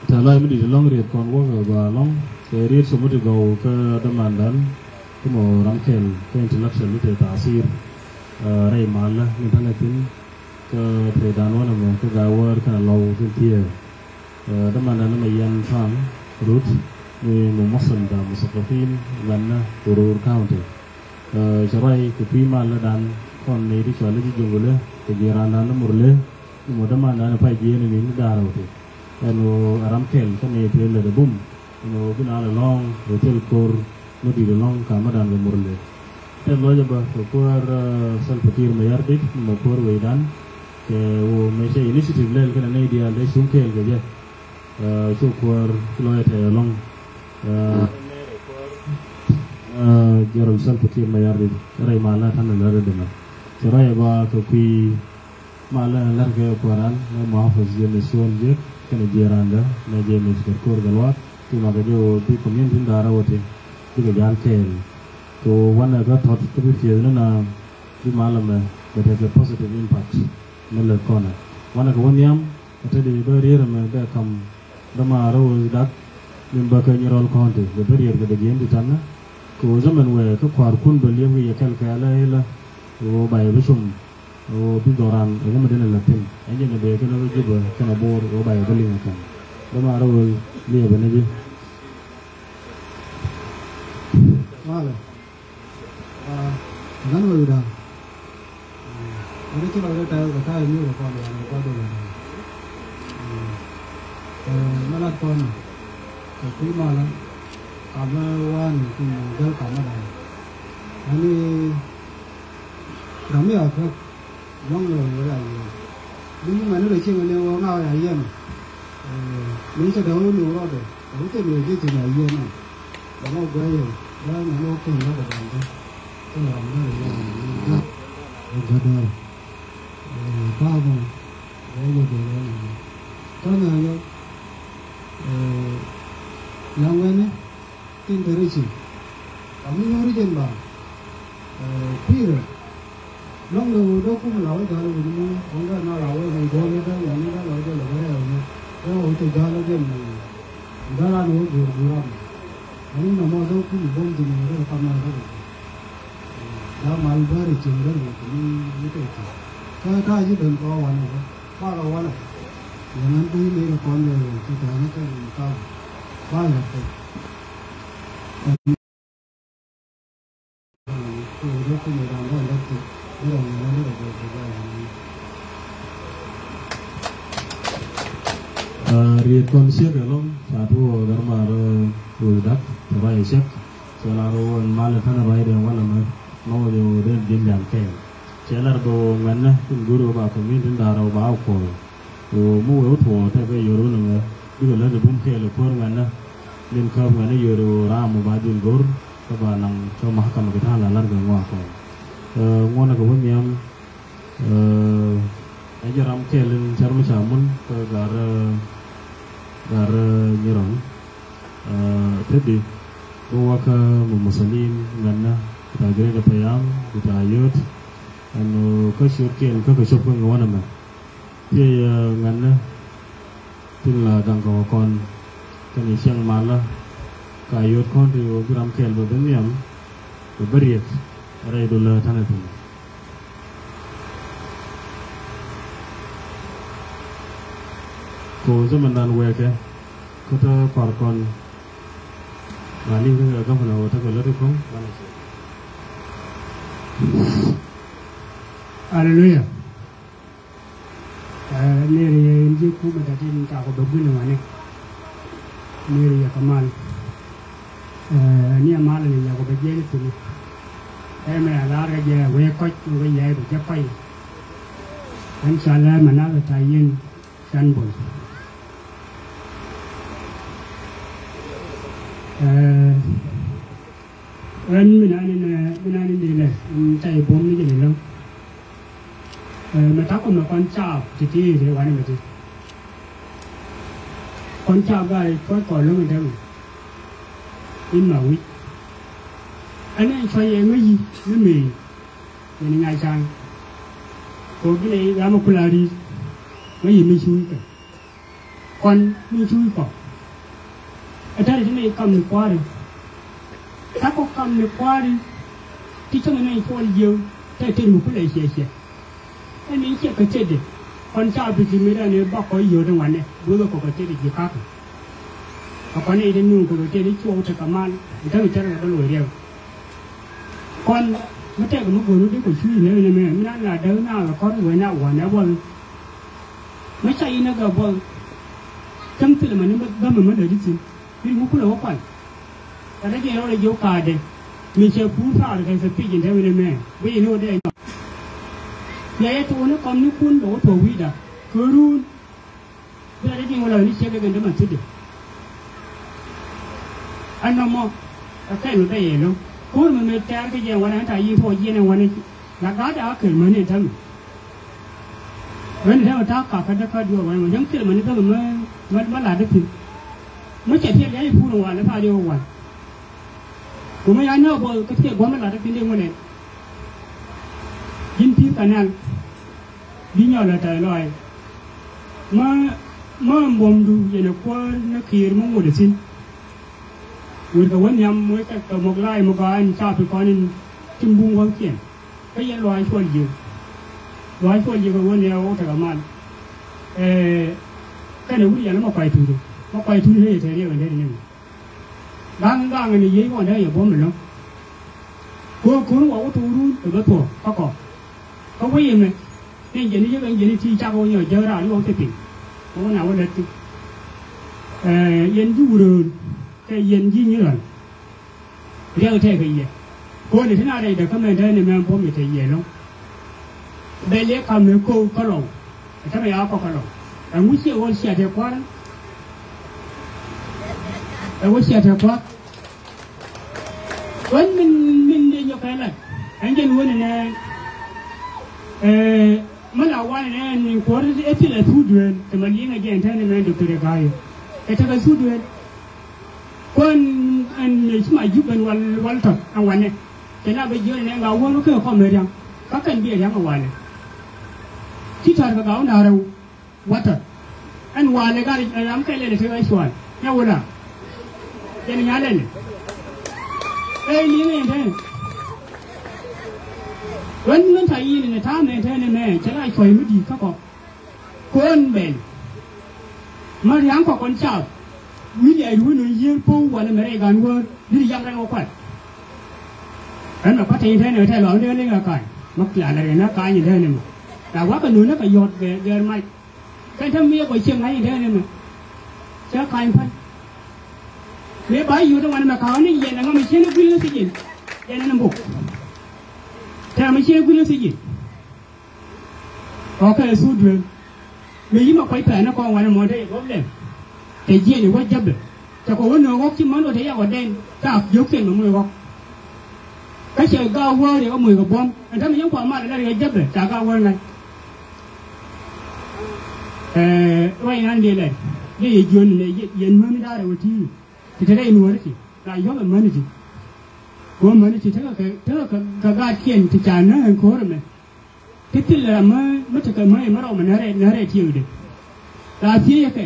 tɛ̈th lɔaac mi di̱t ɛlɔ̱ŋ riet kɔn wäkɛ gɔaa ɛlɔ̱ŋ. Kɛ riet cop mi ti gɔw kä dämandan. Kä mɔ ram kɛl kä intellectual mi te tathir. Ɛ, rɛy malä mi ta̱nɛ thi̱n. Kä tëëdan wänɛ mɔ kä Gaawaar kɛnɛ Lɔw tin thiee. Ɛ, dämandan ni mɛ yɛn Thaŋ Rut ni mɛ muthal ta musakafin vɛnɛ Urur County. Ɛ, cɛ ruac kɛ kui̱ malä dan kɔn ni ti cɔal i̱ ji̱ Joŋgulɛ kɛ ji̱ randan ni Murle ni mɔ dämandan ni pay jiɛn ni ni da̱rä wä ti. Ɛn ɣöö ɛ ram kɛl kä ni ti lɛ dɛ bum. Ɛn ɣöö bi naan ɛlɔ̱ŋ ɛ thil ko̱r mi di̱t ɛlɔ̱ŋ kamädan kɛ Murle. Tɛth lɔcɛ bä kɛ kuäär, ɛ, Salva Kiir Mayardit ni mɛ kuäär wecdan. Kɛ ɣöö mëë cɛ initiative lɛl kɛnɛ nɛy diaal dee cuŋ kɛɛl kɛ jɛ. Ɛ, cu kuäär ci lɔcɛ tɛth ɛlɔ̱ŋ. Ɛ, ɛ, General Salva Kiir Mayardit rɛy malä ta̱nɛ lät ɛ dämɛ. Cɛ ruacɛ bä kɛ kui̱ malä la̱rkɛ kuääran ɛ muhafaz James Cuɔl Jek. Kɛnɛ jiɛɛrandä nɛ jɛ Mister Kor Gatluak ti makɛ jɛ ɣöö bi community in da̱rä wä ti bikɛ ja̱l kɛɛl. Kɛ ɣöö wanɛ kä tɔt kä bi piɛth ni na bi mal ɛmɛ bɛ tekɛ positive impact ni lät kɔnɛ. Wanɛ kɛ wä nhiam kä te di bä rier ɛmɛ bɛ kam dämaarä wä dak min bä kä Nyirol County bɛ bä rier kɛ dɛ jiɛn ti tanä. Kɛ ɣöö zaman wee kä kua̱rkun bɛ liep kɛ yɛ kɛl kɛɛlä ilä kɛ ɣöö ba yɛ bi cum. Ɣöö bi dhɔran ɛ ŋämɛ denɛ la̱thi̱n ɛ jɛn ɛ bee kɛnɛ wä Jubɛ kɛnɛ Bo̱o̱r ɣöö ba yɛ bä liŋ ɛ kɛn. Dämaarä ɣöö liɛpɛ ni ji̱. Malɛ. Aa, ŋän wä wi̱dan. Aa, wä ni ci lɔcdä ta̱a̱ kɛ ta̱a̱ mi wä kɔn wä ni kɔn wä ni. Aa, mɛ lat kɔn kɛ kui̱ malä. Kamä wani kui̱ jäl kamä dan. Ani ram mi a kɛ. Lɔ̱ŋ lɛ wä ya yieen. Ni mɛn ni lɛ cieŋ ni wä ŋa̱ ya yieen. Ni cɛ dee wä ni wä rɔɔdɛ. Wä cɛ ni wä ji̱ thi̱n ya yieen nɔ. Lɛ ŋɔ guɛ yɛ. Guɛ ni wä kuŋ lɛ kɛ dɔ̱ŋ kɛ. Kɛ lɛ ram lɛ rɛ yɛ ni gat. Wä gat dɔ̱ŋ. Ta̱a̱ mɔ. Guɛ yɛ dee wä ni. Tɔ̱ ni a yɔ. Yaŋ wɛni. Tin te ricin. Ka mi nyuuri jɛn ba. Ɛ, kui̱rɛ. Lɔŋ ni wä dee kum la wä ja̱l wä ni wä ŋa na la wä ni gɔl ni dee wä ni dee la wä jɛ la bɛ rɛw ni. Dee wä wä te ja̱l wä jɛn ni. Dee la ni wä guur guur am. Ani na mɔ dee kum bom ti ni wä dee kam na dee wä. Da mal bä ricin dee wä ni ni te ti. Ka ta ji ben kɔ wa ni wä. Ba kɛ walɛ. Yɛn ɣän kui̱ ni kɛ kɔn yɛ ti tɛ̈ɛ̈n kɛ kaw. Ba yɛ kɛ. Aa, riet kɔn ciek ɛlɔ̱ŋ ca tuɔɔk ɣär mar, aa, Ruɔ̱th Dak tɛ ruac ɛ ciek. Cɛ lar ɣöö ɛn malɛ känɛ ruacdɛ walɛ mɛ nɔmɔ jɛ ɣöö den ji̱n ja̱l kɛɛl. Cɛ lar bɛ ɣöö ŋuɛ̈tnä tin go̱r ɣöö ba community in da̱rä ɣöö ba kuɔth. Ɣöö mi wee wä tuɔɔk tekɛ yör wä ni ŋä bikɛ lät ɛ bum kɛɛl ɛ kuäär ŋuɛ̈tnä. Min käp ŋuɛ̈tnä yör ɣöö raam ɣöö ba dhil go̱r kä ba naŋ kä mahakama kɛ ta̱a̱ la lar kɛ ŋɔak kɔn. Ɛ, ŋuɔ̱nɛ kɛ wä nhiam, ɛ, ɛ jɛ ram kɛɛl in cär mi ca mun kä gar, ɛ, gar, ɛ, Nyirɔn. Ɛ, te di bi wä kä mumusalin ŋuɛ̈tnä bita Greater Payam bita Yot. Ɛn ɣöö kä ciötkiɛn kä kɛ cop kä ŋuɔ̱nɛ mɛ. Thiec, ɛ, ŋuɛ̈tnä tin la gaŋ kɛ kɔn kɛnɛ cieŋ malä ka yot kɔn ti ɣöö bi ram kɛɛl bɛ ben nhiam bɛ bä riɛk rɛy dolä tänɛ thi̱n. Ko zaman dan wɛɛkɛ kä tä kua̱r kɔn. Ba liŋ kä kɛ gavana ɣöö tekɛ lät i̱ ko̱ŋ banɛ ciɛ. Aleluya. Ɛ, nɛy rɛy in ji̱ kumɛ da̱t in takɔ bɛ gui̱n ɛ ŋuani. Nɛy rɛy kɛ mal. Ɛ, ni ɛ mal ni yakɔ bɛ jiɛc thi̱n. Ɛmɛ a lar kɛ jɛ wee kɔc ni wee yɛy bɛ jɛ kɔc. Ɛn ca lɛ mɛ na kɛ ta̱ yin can boy. Ɛ, Ɣän mi nani nɛ mi nani nɛ lɛ in ca i̱ buɔ̱m ni jɛ lɛ lɔ̱ŋ. Ɛ, mɛ ta̱kɔ mɛ kɔn caap ti ti ti wani mɛ ti. Kɔn caap gari kɔn kɔn lɔ̱ŋ in dämɛ in ma wi̱c. Ɛn ɛn cua yɛ ŋäc yi mi mëë yɛn in ŋa̱c ca̱ŋ. Kɛ ɣöö bi nɛ ram mi kula ri̱i̱t ŋäc yi mi cuuc kɛ. Kɔn ni cuuc kɔ. Ɛ tɛ̈ri ti nɛy kam ni kua̱ri. Ta̱kɔ kam ni kua̱ri. Ti cäŋ nɛy puɔl jieu tɛ̈ tëë mi kulɛ ciɛ ciɛ. Ɛn ni ciɛ kɛ tëëdɛ. Kɔn ca bi ti mi rɛn ɛ bakɔ yio̱o̱t in wanɛ buthɛ kɔ kɛ tëëdɛ ji̱ ka̱kä. Kɛ kɔn nɛy ti nuŋ kɛ kɛ tëëdɛ cuɔw tekɛ mal. Ɛ tɛ̈ri tɛ̈ri kɛ bä lo̱c riɛk. Kɔn mi tɛk mi go̱o̱r mi dee kɔ cuuc nɛ mi nɛ mɛ mi na la däk na kɛ kɔr wee na wanɛ buɔth. Mi ca yïn ɛ gɛ buɔth. Cäŋ thilɛ mani bämɛ mi lät i̱ thi̱n. Bi ŋu kulɛ wä kual. Kä dee jɛ rɔɔdɛ jiök ka̱a̱dɛ. Mi cɛ puur thaar kɛ kɛ pic in te wi̱n ɛmɛ bi yɛn ɣöö dee nyɔk. Yɛ yɛ tuuni kɔm ni kun bɛ wä tuɔɔk wi̱i̱da kɛ ruun. Bi la dee ji̱ ŋuɔlɔ ni ciek kɛ kɛn dee ma thi̱dɛ. Ɛn nɔmɔ ɛ kɛn mi bɛ yɛ lo̱ŋ. Ko̱r mi mi tɛ̈r kä jɛ wanɛ ɛn ta̱a̱ yi̱n tuɔɔk jiɛn ɛn wanɛ. La ga̱a̱dɛ a kɛl mäni ɛn täämɛ. Ɣän ɛ täämɛ ta̱a̱ kakä däkä duɔ̱ɔ̱r wanɛ mɔ jäŋ thil mäni bämɛ mä Mɛ, mɛ lat dee thi̱n. Mɛ cɛ tiɛɛl ya̱c i̱ puur in wal i̱ tha̱a̱ diɛ wä wal. Ku mɛ ya̱c nääk bä kä tiɛɛl gua̱a̱th mɛ lat dee thi̱n dee ŋuɛn ɛn. Ji̱n pi̱i̱th Kanɛl. Bi nyɔl ɛ tɛth lɔaac. Mä, mä buɔ̱mdu yɛn ɛ kuäär ni Kiir mä ŋot ɛ thi̱n. Wër kɛ wä nhiam wee kɛ, kɛ mɔk la̱a̱c mɔ gɔaa ɛn caap ti kɔn in ti buŋ wäŋkiɛn. Kä yɛn luaac cuɔl jiök. Luaac cuɔl jiök ɛ wä nhiam wä tekɛ mal. Ɛɛ, kɛnɛ wut yɛn lä mɔ kuay tuut. Mɔ kuay tuut ni yɛ te riɛk ɛn te ni. Ga̱a̱ŋ ga̱a̱ŋ ni yiey kɔn dee yɛ buɔ̱m ɛlɔ̱ŋ. Ko̱o̱r ko̱o̱r wä wä tuur run kɛ bä thuɔ̱k kä kɔ. Kä wec ɛmɛ ni jɛn i̱ yek ɛn jɛn i̱ ti cak wä nyɔ jäk raar i̱ wä ti piny. Wä na wä lät ti. Ɛɛ, yɛn ji̱ wuröön kɛ yɛn ji̱ nyi rɔ̱l. Riɛk tɛɛkɛ yɛ. Ko̱o̱r ni ti na rɛydɛ kä mɛn te ni mɛn buɔ̱m i̱ te yɛ lɔ̱ŋ. Bɛ liɛ kam mi ko̱o̱k kä lɔw. Ɛ tämɛ ya kɔk kä lɔw. Ɛŋu ciɛ ɣöö ciɛ te kua̱r. Ɛ ɣöö ciɛ te kua̱r. Ɣän min, min dee nyɔk kɛ lat. Ɛn jɛn ɣöö ni nɛ, ɛ, mi la wanɛ nɛ ni kuɔr ɛ thilɛ thuk duel. Te ma liŋɛ jɛ ɛn tɛn ni mɛ Doctor Gai. Ɛ tekɛ thuk duel. Kuan ɛn ci ma jup ɛn wal, wal tɔt ɛn wanɛ. Cɛ na bɛ jiɔn ɛn ɛn gaa wun kɛ kɔm ɛ riaŋ. Ka kɛn bi ɛ riaŋ ɛ walɛ. Ci tɔr kɛ gaa wun da̱rɛ watɔ. Ɛn walɛ gaa ɛ ram kɛ lɛlɛ te ɣä cual. Nyɛ wula. Cɛ ni nya lɛlɛ. Ɛ liŋ ɛn tɛn. Wän ŋän ta yin ni ta̱a̱ mɛ tɛn ni mɛ cɛ la cuɔy mi di̱i̱t kä kɔ. Ko̱n bɛl. Mä ria̱ŋ kɔk kɔn caap. Wi̱i̱ liac ruun ni yiëër po̱w walɛ mɛ rɛy gan wäär. Di̱t yam rɛn wä kual. Ɛn mɛ kuat tɛy in tɛn in tɛn lɔaw ni ɣän in ɣä ka̱a̱ny. Mä kilan rɛn ɣä ka̱a̱ny in tɛn in mɛ. La wakɛ nuun ni kɛ yɔ̱t gɛɛr, gɛɛr mac. Kɛn te mi yɛ kɔ cieŋ ŋa̱c in tɛn in mɛ. Cä ka̱a̱ny päl. Mëë ba yut in wanɛ mɛ ka̱a̱k ni yɛn ɛŋa mɛ cien i̱ guil ni thiec in. Yɛn ɛn in bok. Tɛmɛ mɛ cien i̱ guil ni thiec in. Ɔ kɛ thuk duel. Mëë yi mɛ kuac pɛn ni kɔn wanɛ mɔ te yɛ gɔp lɛm. Kɛ jiɛn i̱ wä jäpɛ. Cɛ kɔ wä nöök ɣɔk ci män ɣöö te yak ɔ dɛn. Ca jiökiɛn mɛ moc ɣɔk. Kä cɛ gaak wäär yɛ kɛ moc kɛ buɔ̱m. Ɛn täämɛ yɛn kua̱r mal ɛn ɛ riɛk jäpɛ ca gaak wäär ŋa̱c. Ɛɛ, ruac nan dee lɛt. Dee yɛ jiön nɛ yɛn mäni da̱rɛ wä ti̱i̱. Ti te rɛy nuɔ̱ɔ̱ri ti. La yɔ̱k ɛ mäni ti. Kɛ wä mäni ti tekɛ kɛ, tekɛ kɛ, kɛ gaatkiɛn ti ca näk ɛn ko̱o̱r ɛmɛ. Ti thil ram mä, mä tekɛ mä, mä rɔw mä närɛ, närɛ tiekdɛ. La thiecɛ kɛ,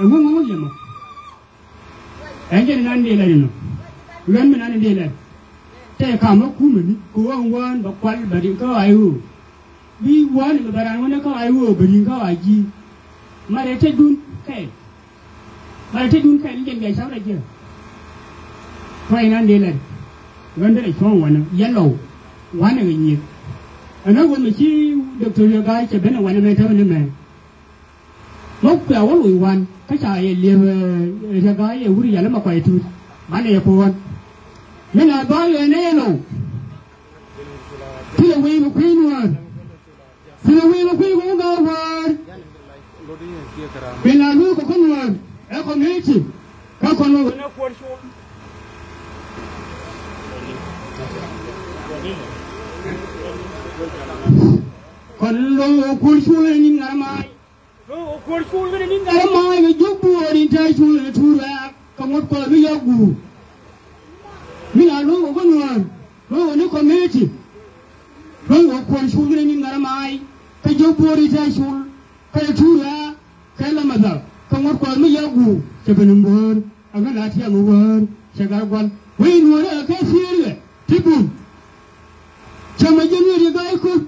ɛŋu ŋɔ̱ŋ yɛ mɔ. Ɛn jɛn nan dee lɛr inɔ. Luɛn mi nan dee lɛr. Tɛ kam mä kumɛ ni, kɛ wä ŋuan bɛ kual bɛ riŋ kä ay ɣöö. Bi wan mi bɛ ran wä ni kä ay ɣöö bɛ riŋ kä ay ji̱. Ma rɛ te dun kɛɛl. Bal te dun kɛn jɛn gɛ cak rɛ jiɛ. Kuay nan dee lɛn. Ɣän dee rɛ cuɔ̱ŋ wanɛ yɛn lɔw. Wanɛ kɛ nyieth. Ɛn ɣän wä mi ci Doctor Riek Gai cɛ ben ɛ wanɛ mɛ tɛmɛ ni mɛ. Mɔ kuɛ wä loc wan kä ca yɛ liep, ɛ, Riek Gai yɛ wur yɛl ɛmɛ kuay tut. Banɛ yɛ puɔ̱n. Mi na dhɔl yɛ nɛ yɛ lɔw. Ti lɛ wee mi kui̱ nuɔ̱ɔ̱r. Thilɛ wi̱i̱ mi kui̱ kɔn gaa wäär. Kui̱ na luui kɔ kä nuäär ɛ community. Kä kɔn wä wä nɛ kuɔr cuɔl. Kɔn lo̱ŋ wä kuɔr cuɔl ni ŋa̱r ma̱a̱c. Lo̱ŋ wä kuɔr cuɔl ni ŋa̱r ma̱a̱c kɛ jiök buɔɔr in tɛ̈ cuɔl ni tuur rɛ̈ɛ̈k kɛ ŋuɔ̱t kɔn mi yɔk guur. Mi na lo̱ŋ wä kä nuäär. Lo̱ŋ wä ni community. Lo̱ŋ wä kuɔn cul kɛnɛ ni ŋa̱r ma̱a̱y kä jiök buɔ̱ɔ̱ri tɛ̈ cul kɛnɛ tuurä kɛ lɛ mɛthä kɛ ŋuɔ̱t kuɔth mi yɛ guur cɛ ben in buɔ̱ɔ̱r. Ɛŋä la tiɛm in wäär cɛ gat gua̱l wec in nuɔ̱ɔ̱rä kɛ thiëër ɣɛ ti bun. Cɛ mɛ ji̱ nuëëri ga̱a̱c kuth.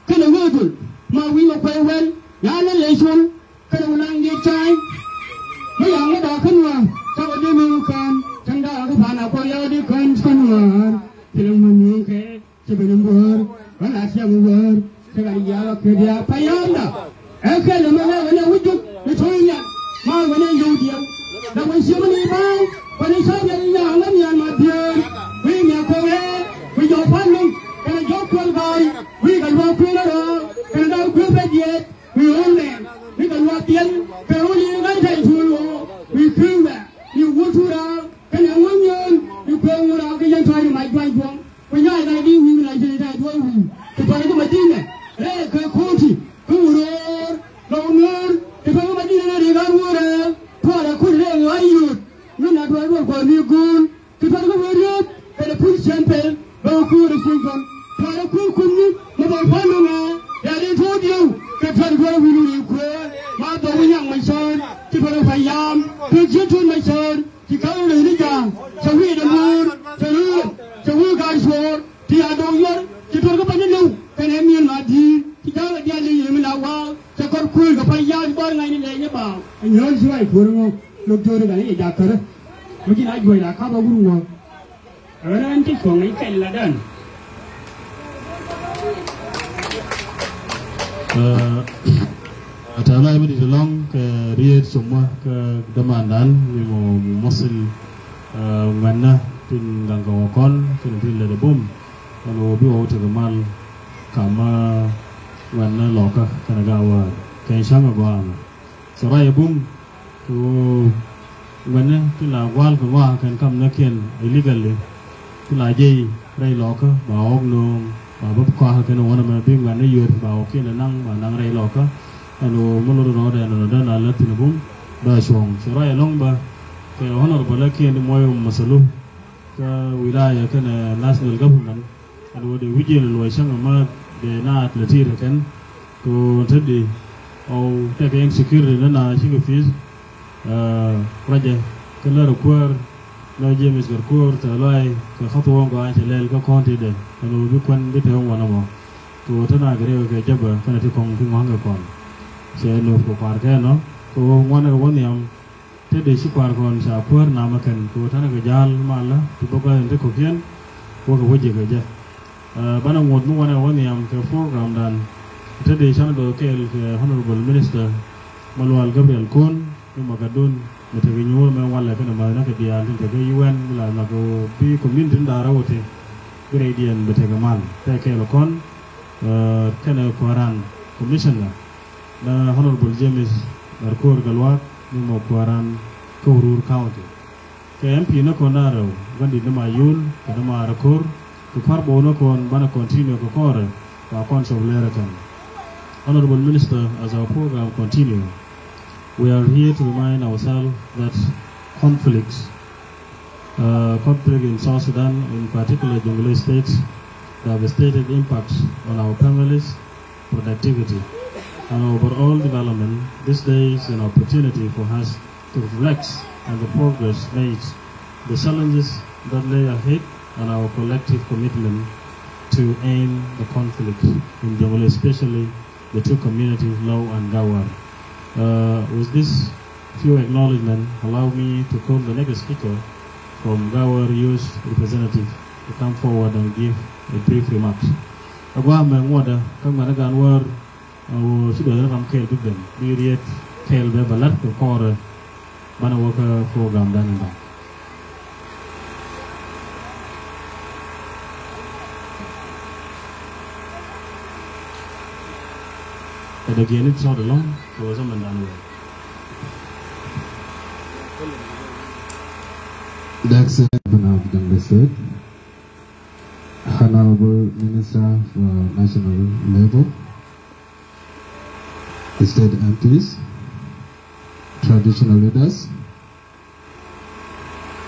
Kɛnɛ wee dhul ma wi̱i̱ ma kuɛy wɛl ya lɛ lɛ col. Kɛnɛ wulaŋ diɛ ca̱a̱ny mi yaŋ wä da̱a̱ kä nuɔ̱ɔ̱r cakɔ diɛ mi wä kään. Cäŋ da̱a̱ kä pa̱a̱n a kuɔth ya wä diɛ kään kä nuɔ̱ɔ̱r. Ci lɛ ŋuän nööŋ kɛ ci ben in buɔ̱ɔ̱r wä la tiɛm in wäär. Cɛ gat ya̱a̱ kɛ diaal pa ya̱a̱mda. Ɛ kɛl ɛmɛ lɛ wä lɛ wi̱c jok ni to̱o̱ŋ nhial. Ma wä lɛ yio̱w diɛw. Lɛ wä ciöm ni ba̱a̱y wä ni cɔl yɛn nya̱a̱ ŋä nhial ma diëër. Wi̱i̱ nhial kɛ wee wi̱i̱ jɔw pa̱l lo̱ŋ kɛnɛ jɔw kuɔl ga̱a̱y. Wi̱i̱ kɛ luaak kui̱n rɔ̱ kɛnɛ da̱a̱ kui̱n bɛ diɛɛt. Wi̱i̱ ɣöö mɛn wi̱i̱ kɛ luaak diɛl kɛ ɣöö li̱i̱ ŋa̱c tɛy tuul ɣöö wi̱i̱ kui̱n wɛ wi̱i̱ wut tuur raar kɛnɛ ŋuäny yöön wi̱i̱ kueŋ wut raar kɛ yɛn tua̱a̱c ri mac jua̱ny juɔ̱ŋ. Ku nyaay ŋa̱c di wi̱i̱ wi̱i̱ la ji̱ tɛy tuɔ̱ɔ̱c wi̱i̱ ti tuɔ̱ɔ̱c kä Madina rɛɛ kɛ ko̱o̱ti kä wut röör lɔw nuöör ti tuɔ̱ɔ̱c kä Madina rɛɛ ri ɣän wut rɛɛ. Ti tuɔt kä wee riet kɛnɛ puc cɛn pɛl bɛ wä kuur ɛ puc gɔn. Tuɔt ɛ kuur kumni mi bɛ kuan ni ŋɛ ya rin tuɔt yio̱w kɛ tuɔt guɔr wi̱i̱ wi̱i̱ kuëë ma bɛ wä nyaŋ ma cäär. Ti tuɔt ɛ kuan yam kɛ ji̱ tuɔt ma cäär. Ti ka̱n rɛy ni ja̱a̱ŋ cɛ wi̱i̱ dɛ muur cɛ luur cɛ wi̱i̱ ga̱a̱c cuɔɔr. Ti a dɔ̱ŋ yuɔr ti tuɔr kä pany ni li̱w kɛnɛ mi̱i̱l ma di̱i̱r ti ja̱a̱ŋ ɛ diaal ni yieemi la wa̱a̱. Cɛ kɔr kuëë kɛ pany yam ti bɔr ŋa̱cni lɛɛc ni baaŋ ɛ nyɔ̱ɔ̱l ci ruac kuäär ŋɔ. Lok jo̱o̱ri kɛnɛ yɛ ja̱a̱k kärä mi ji̱n a juɔ̱c la ka̱p a wur ŋuɔ̱k. Ɣän ɣän ti cuɔ̱ŋ i̱ kɛl la dän. Ɛ, a tɛ̈th lɔaac mi di̱t ɛlɔ̱ŋ kɛ riet cumä kä dämandan mi mɔ muthil, ɛ, ŋuɛ̈tnä tin gaŋ kɛ wä kɔn kɛnɛ tin lät ɛ bum. Ɛn ɣöö bi wä tekɛ mal kamä ŋuɛ̈tnä lɔkä kɛnɛ gaawäär kɛn cäŋ ɛ gɔaa ɛmɛ. Cɛ ruac ɛ bum kɛ ɣöö ŋuɛ̈tni ti la gua̱a̱l kɛ ŋɔak kɛn kam näkiɛn illegally. Ti la jiɛc rɛy lɔkä ba ɣɔ̱k nööŋ ba bä kɔakä kɛn ɣɔ̱n ɛmɛ bi ŋuɛ̈tni yöt ba ɣɔ̱kiɛn ɛ naŋ ba naŋ rɛy lɔkä. Ɛn ɣöö mi lot in rɔɔdɛ ɛn ɣöö dee na lät thi̱n ɛ bum bɛ cuɔ̱ŋ. Cɛ ruac ɛlɔ̱ŋ bä kɛ honorable ɛ kiɛn ti muɔc ɛ masalu kä wilaya kɛnɛ national government. Ɛn ɣöö dee wi̱c yɛn luɔc cäŋ ɛmä dee naath lɛ ti̱i̱t ɛ kɛn. Kɛ ɣöö te di ɣɔw tekɛ insecurity ni na cikɛ pi̱i̱th. Ɛ, ruacɛ kä lär ɛ kuäär lär James Garkuur tɛ̈th lɔaac kɛ Kath Wuɔ̱ŋ Gɔaa cɛ lɛl kä kɔn ti dee ɛn ɣöö bi kuän bi te ɣɔ̱ŋ wanɛ mɔ. Kɛ ɣöö te na gɛ riɛk kɛ jäpɛ kɛnɛ ti kɔŋ ti ŋua̱ŋ kɛ kɔn. Cɛ nööp kɛ kua̱r kɛ ɛnɔ kɛ ɣöö ŋuanɛ kɛ wä nhiam. Te dee ci kua̱r kɔn ca kuäär namä kɛn kɛ ɣöö ta̱nɛ kɛ ja̱a̱l malä ti bä gua̱th in te kɔ̱kiɛn. Wä kɛ wä jiäk kɛ jɛ. Ɛ, banɛ ŋuɔ̱t mi wanɛ wä nhiam kɛ programdan. Te dee canɛ dɔth kɛɛl kɛ Honorable Minister Malual Gabriel Kon mi Makadun mi tekɛ nyuur mɛ walɛ kɛnɛ ma̱thnä kɛ diaal tin tekɛ U N mi la nhɔk kɛ ɣöö bi community ni da̱rä wä te bi rɛydiɛn bɛ tekɛ mal. Tɛ kɛɛl kɔn, ɛ, kɛnɛ kua̱ran commissioner na Honorable James Garkuur Gatluak mi mɔ kua̱ran kä Urur County. Kɛ M P ni kɔn da̱ŋ rɛw, Gua̱ndit ni Mayul kɛ ni Marakor kɛ kua̱r bo̱o̱n ni kɔn banɛ continue kɛ kɔrɛ ba kɔn cop lɛrɛ kɛn. Honorable Minister, as our program continue, we are here to remind ourselves that conflicts Uh, conflict in South Sudan, in particular Jonglei State, devastated impact on our families, productivity, and overall development. This day is an opportunity for us to reflect on the progress made, the challenges that lay ahead, and our collective commitment to end the conflict in Jonglei, especially the two communities, Lou and Gawar. Uh, with this few acknowledgement, allow me to call the next speaker from Gawar Youth Representative to come forward and give a brief remarks. Agua mɛ ŋuɔdɛ kä ŋuɛn gan wär, uh, ci dɔ̱ ram kɛɛl bi ben bi riet kɛɛl bɛ bɛ lat kɛ kɔrɛ. Banɛ wä kä programdan in da̱ŋ. Kɛ dee giɛn i̱ cɔɔt ɛlɔ̱ŋ kɛ wä zaman dan wee. That's it. Governor of Jonglei State, Honorable Minister for National Level, State M Ps, traditional leaders,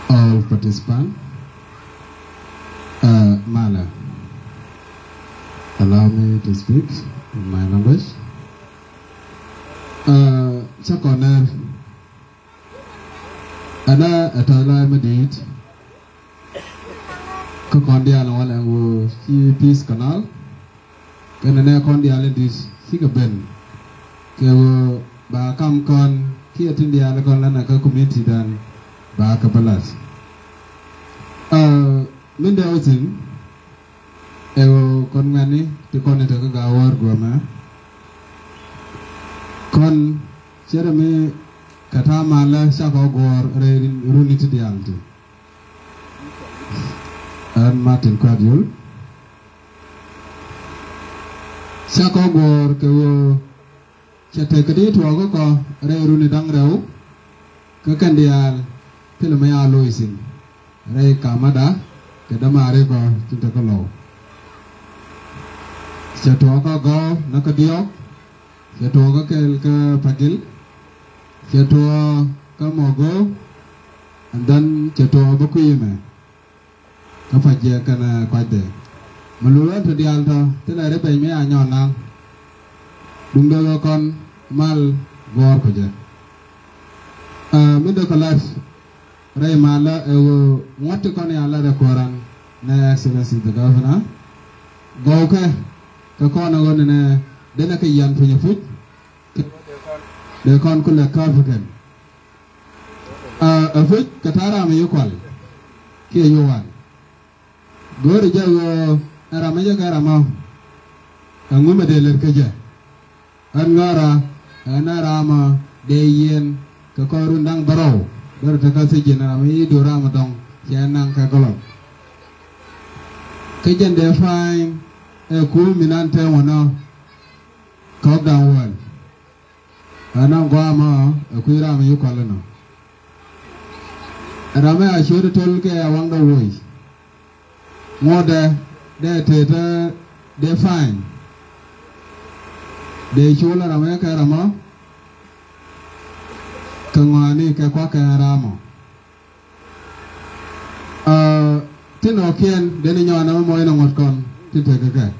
all participants, uh, Mala. Allow me to speak in my language. Uh, cä kɔn nɛr ɛnɛ ɛ tɔ̱ la mi di̱i̱t. Kä kɔn diaal walɛ ɣöö ci Peace Canal kɛnɛ nɛ kɔn diaal in di̱t cikɛ ben kɛ ɣöö ba kam kɔn kiɛ tin diaal kɔn lɛnɛ kä community dan ba kɛ bä la̱t. Ɛ, min dee wä thi̱n ɛ ɣöö kɔn ŋuɛ̈tni ti kɔn in te kä Gawar guɔmɛ. Kɔn cɛ rɛ mi kɛ ta̱a̱ malä cakɔ guɔ̱ɔ̱r rɛy runi ti diaal ti. Ɛn Martin Kuat Yul. Cakɔ guɔ̱ɔ̱r kɛ ɣöö cɛ tek kɛ ti tuɔɔkä kɔ rɛy runi da̱ŋ rɛw. Kä kɛn diaal thilɛ mɛ ya lo̱c thi̱n rɛy kamada kɛ dämaari kɔ tin te kä Lou. Cɛ tuɔɔkä Gɔw näk kä diɔ̱k. Cɛ tuɔɔkä kɛl kä Pagil. Cɛ tuɔɔkä Mɔgöö. And then cɛ tuɔɔk bi kui̱ mɛ. Kä pa̱c jɛ kɛnɛ kuacdɛ. Mi lul ɣän ti diaal tɔ thilɛ ri bɛc mi a nyɔɔn naŋ. Duŋdɛ ɣä kɔn mal guɔ̱ɔ̱r ku jɛ. Aa, mi dee kɔ lat rɛy malä ɛ ɣöö ŋuɔ̱t ti kɔn ya lat ɛ kuɔran nɛ Excellency the Governor. Gɔwkɛ kɛ kɔn ɛ ɣöö nɛnɛ denɛ kɛ yian piny ɛ puc. Dee kɔn kulɛ käp kɛn. Aa, ɛ puc kɛ ta̱a̱ ram ɛ yi kual kiɛ yi wan. Go̱o̱ri jɛ ɣöö ɛ ram ɛ jɛ kɛ ram ɔ. Ɛŋu mɛ dee lɛr kä jɛ? Ɣän ŋa̱ra ɛn ɛ ram ɔ dee yieen kɛ kɔr run da̱ŋ bärɔw. Dee rɔ te kä thiec ji̱n ram ɛ yi duɔ̱ɔ̱r ram ɔ dɔ̱ŋ cɛ naŋ kɛ gɔlɔk. Kä jɛn dee pa̱a̱ny ɛ kuum mi nan tɛm wänɔ. Kɔk da̱ŋ wäl. Ɛn ɛ gua̱a̱mɔ ɛ kui̱ ram ɛ yi kual inɔ. Ram ɛ a ciöt itöl kɛ a waŋdɛ woc. Ŋuɔ̱tdɛ dee tetä dee pa̱a̱ny. Dee col ram ɛ kɛ ram ɔ. Kɛ ŋɔaani kɛ kuak kɛ ram ɔ. Aa, ti nɔɔkiɛn deni nyɔɔnɛ mɛ mɔc ni ŋuɔ̱t kɔn ti tekɛ kɛ.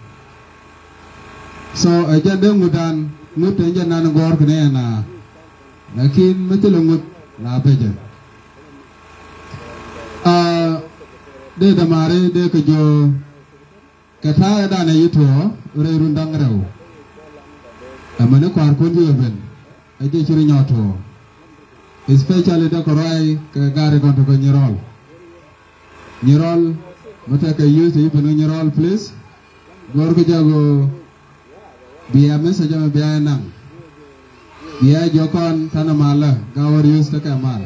So ɛ jɛn dee ŋut dan ŋut ɛn jɛn nan gɔ̱r kɛ ni ɛn a. Lakin mi thilɛ ŋut la pecɛ. Aa, dee dämaari dee kɛ jiök kɛ ta̱a̱ ɛ danɛ yi tuɔɔ rɛy run da̱ŋ rɛw. Ɛmɛni kua̱rkun ti ɣä ben ɛ jɛ ci ri nyɔɔt tuɔɔ. Especially dee kɛ ruac kɛ gari kɔn ti kɛ Nyirɔl. Nyirɔl mi tekɛ youth yi ben kä Nyirɔl, please. Go̱o̱r kä jɛ ɣöö bia message ɛmɛ bia ɛ naŋ. Bia jiök kɔn ta̱nɛ malä ga̱wär youth tekɛ mal.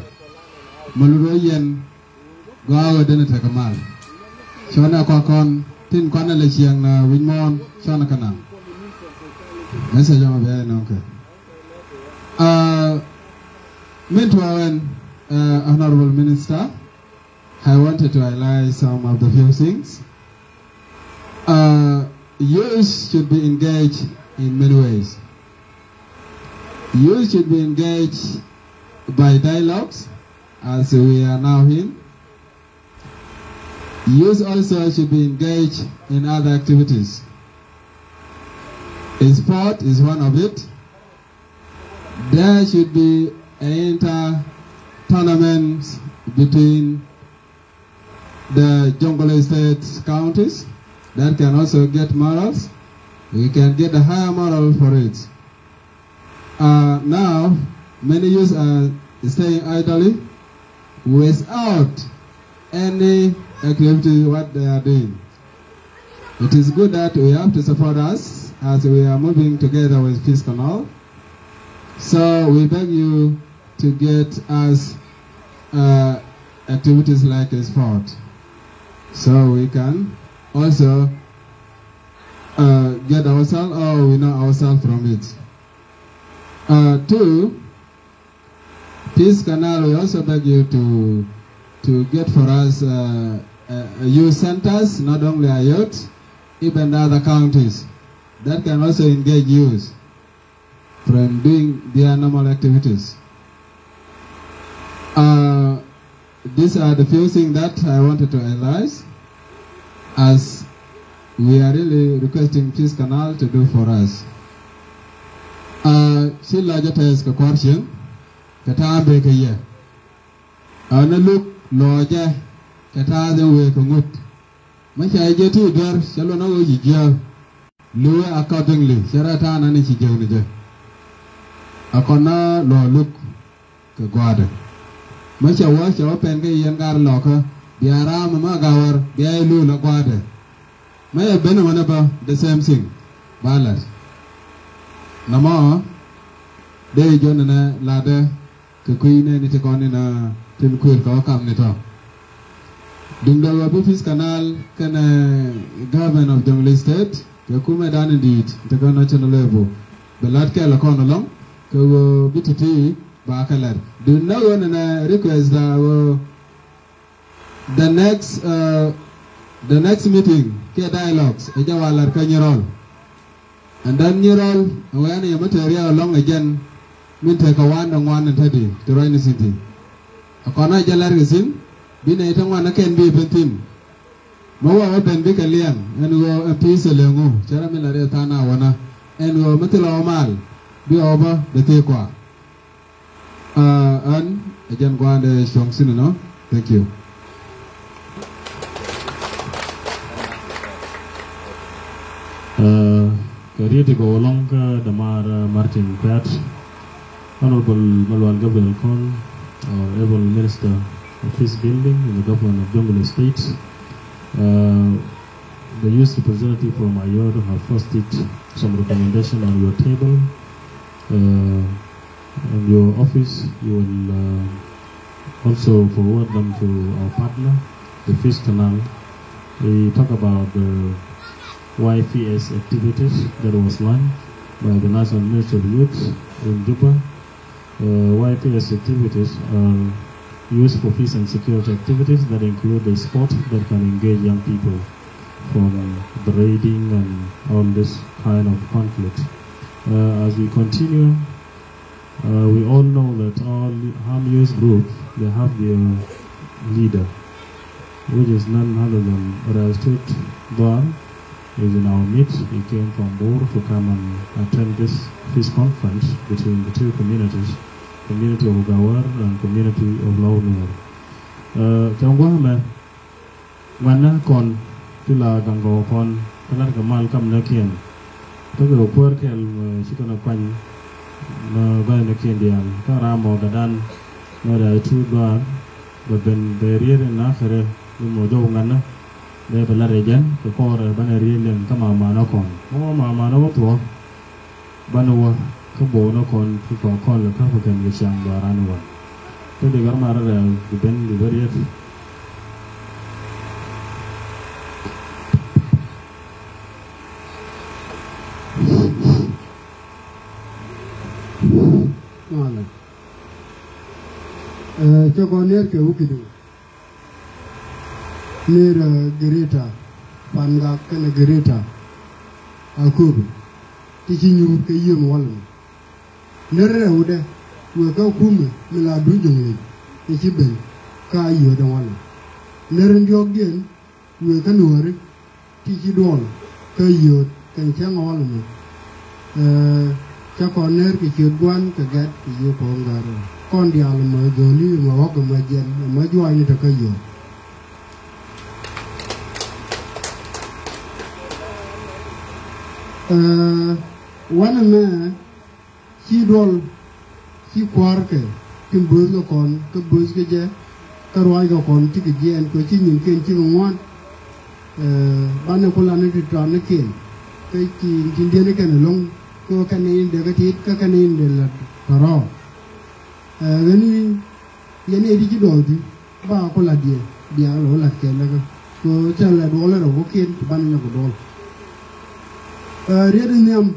Mi lut wä yɛn gɔaa ɣöö denɛ tekɛ mal. Cuɔnɛ kɔakɔn tin kɔnɛ lɛ ciɛŋ na wi̱c muɔ̱ɔ̱n cuɔnɛ kɛ naŋ. Message ɛmɔ bia inɔŋ kɛ. Aa, min tuɔɔk ɛn, aa, Honorable Minister, I wanted to highlight some of the few things. Aa, youth should be engaged in many ways. Youth should be engaged by dialogues, as we are now in. Youth also should be engaged in other activities. Sport is one of it. There should be a inter tournaments between the Jonglei State counties that can also get morals. We can get a higher moral for it. Uh, now, many youths are staying idly without any activity what they are doing. It is good that we have to support us as we are moving together with Peace Canal. So we beg you to get us, uh, activities like a sport, so we can also, uh, get ourselves, or we know ourselves from it. Uh, two, Peace Canal, we also beg you to, to get for us, uh, uh, youth centers, not only Ayot, even the other counties that can also engage youth from doing their normal activities. Uh, these are the few things that I wanted to highlight as we are really requesting Peace Canal to do for us. Uh, ci lɔcä tɛth kɛ kua̱r cieŋ kɛ ta̱a̱ bee kɛ yɛ. Ɣän ɛ luk lɔcä kɛ ta̱a̱ dhɛn wëë kɛ ŋut. Mä ca jɛ ti duer cɛ luɔn ɛ ɣöö ci jiääk. Li̱w accordingly, cɛ rɛ ta̱a̱ nani ci jiäk ni jɛ. A kɔn na lɔ luk kɛ gua̱a̱dɛ. Mä cɛ wä cɛ wä pɛn kä yɛn gar lɔkä bia raam mä gawär bia i̱ lul a gua̱a̱dɛ. Mä yɛ ben wänɛ bä the same thing. Ba lɛt. Nɔmɔ dee jɔn nɛ ladɛ. Kɛ kui̱ nɛɛni ti kɔn inɔ tin kuël kɛ wä kam ni tɔ. Duŋdɛ wä bi Peace Canal kɛnɛ government of Jonglei State kɛ kumɛ dan in di̱i̱t ti kɔn national level. Bɛ lat kɛl kɔn alɔŋ kɛ wä bi ti̱ti̱ ba kɛ lat. Duŋdɛ wä nɛnɛ request da wä the next, uh, the next meeting kiɛ dialogues ɛ jɛ wa lat kä Nyirɔl. And then Nyirɔl ɛ wɛn yɛ mi te riɛk alɔŋ ɛ jɛn min te kɛ wan dɛ ŋuan in te di ti ruac ni thi̱n ti. Kɔn a jɛ lar kɛ thi̱n, bi nɛy ti ŋuan ɛ kɛn bi ben thi̱n. Mi wä wä ben bikɛ liɛŋ ɛn ɣöö ɛn pi̱i̱th thilɛ ŋu cɛ rɔ mi la riɛth tha̱a̱ŋ a wänä ɛn ɣöö mi thilɛ wä mal bi wä bä bi thik kua. Aa, ɛn ɛ jɛn gua̱a̱ndɛ cuɔ̱ŋ thi̱n ɛnɔ. Thank you. Aa, kɛ riet ti gɔw ɛlɔ̱ŋ kä dämaar, aa, Martin Kuɛt. Honorable Malual Gabriel Kon, our able Minister of Peace Building in the government of Jonglei State, uh, the youth representative from Ayod have posted some recommendation on your table, uh, in your office. You will, uh, also forward them to our partner, the Peace Canal. We talk about the Y P S activities that was launched by the National Ministry of Youth in Juba. Uh, Y P S activities are used for peace and security activities that include the sport that can engage young people from the raiding and all this kind of conflict. Uh, as we continue, uh, we all know that all armed youth groups, they have their leader, which is none other than Rastut Dwar, is in our midst. He came from Bor to come and attend this peace conference between the two communities, community of Gawar and community of Launuer. Uh, cɛ ŋuämɛ ŋuɛ̈tnä kɔn ti la gaŋ kɛ kɔn kä la̱tkɛ mal kamnikiɛn. Kä kɛ kuäär kɛl, eh, ci kɛn kuany ni gɔ̱a̱thnikiɛn diaal. Kä ram mɔ kɛ dan ni rɛy tuut bä bɛ ben bɛ riet in akhirɛ ni mɔ jɔw ŋuɛ̈tnä. Bɛ bɛ lat ɛ jɛn kɛ kɔrɛ banɛ riet liŋ kä mamanä kɔn. Mɔ mamanä wä thuɔ̱k. Banɛ wä kä bownä kɔn ti kɔn kɔn lɛ kä kɛ kɛn kɛ ciaŋ bä ran wä. Kä di gar marä rɛl di ben di bä riet. Malɛ. Eh, cɛ kɔn ner kɛ wä kidu. Ner, eh, Greta Pangak kɛnɛ Greta Akobi ti ci nyuur kɛ yiëë mi walɛ mi. Ner rɛwdɛ wëë kä kumɛ mi la duc Jɔŋlei ti ci ben kä a yiëëdɛ walɛ. Ner in diɔ̱ɔ̱kdiɛn wëë kä Nuääri ti ci duɔl kä yio̱o̱t kɛn cäŋ ɣɔl ɛmɛ. Eh, cä kɔn ner kɛ ciöt gua̱n kɛ gɛt kɛ yio̱o̱ kɔn gäärä. Kɔn diaal ɛmɛ dholi ɛmɛ ɣɔ̱k ɛmɛ jiɛn ɛmɛ juaany te kä yio̱o̱t. Eh, wanɛ mɛ Ci duɔl, ci kua̱rkɛ tin bööthkɛ kɔn, kä bööthkɛ jɛ, kä ruackɛ kɔn cikɛ jiɛɛn, kɛ ci nyinkiɛn cikɛ ŋuan. Eh, banɛ ku lan ni ti tɔanikiɛn, kä ci tin diɛnikiɛn ɛlɔ̱ŋ, kä kɛn ni in dee kä tit, kä kɛn ni in dee lät tɔ̱rɔ̱. Eh, ɣäni yɛn ɛ ti ci duɔl ti, ba ku lat yɛ, bia lɔ lat kɛ läkä. Kɛ cɛ lɛ duɔl rɛw kä kiɛn, ti banɛ nyɔk duɔl. Eh, riet in nhiam,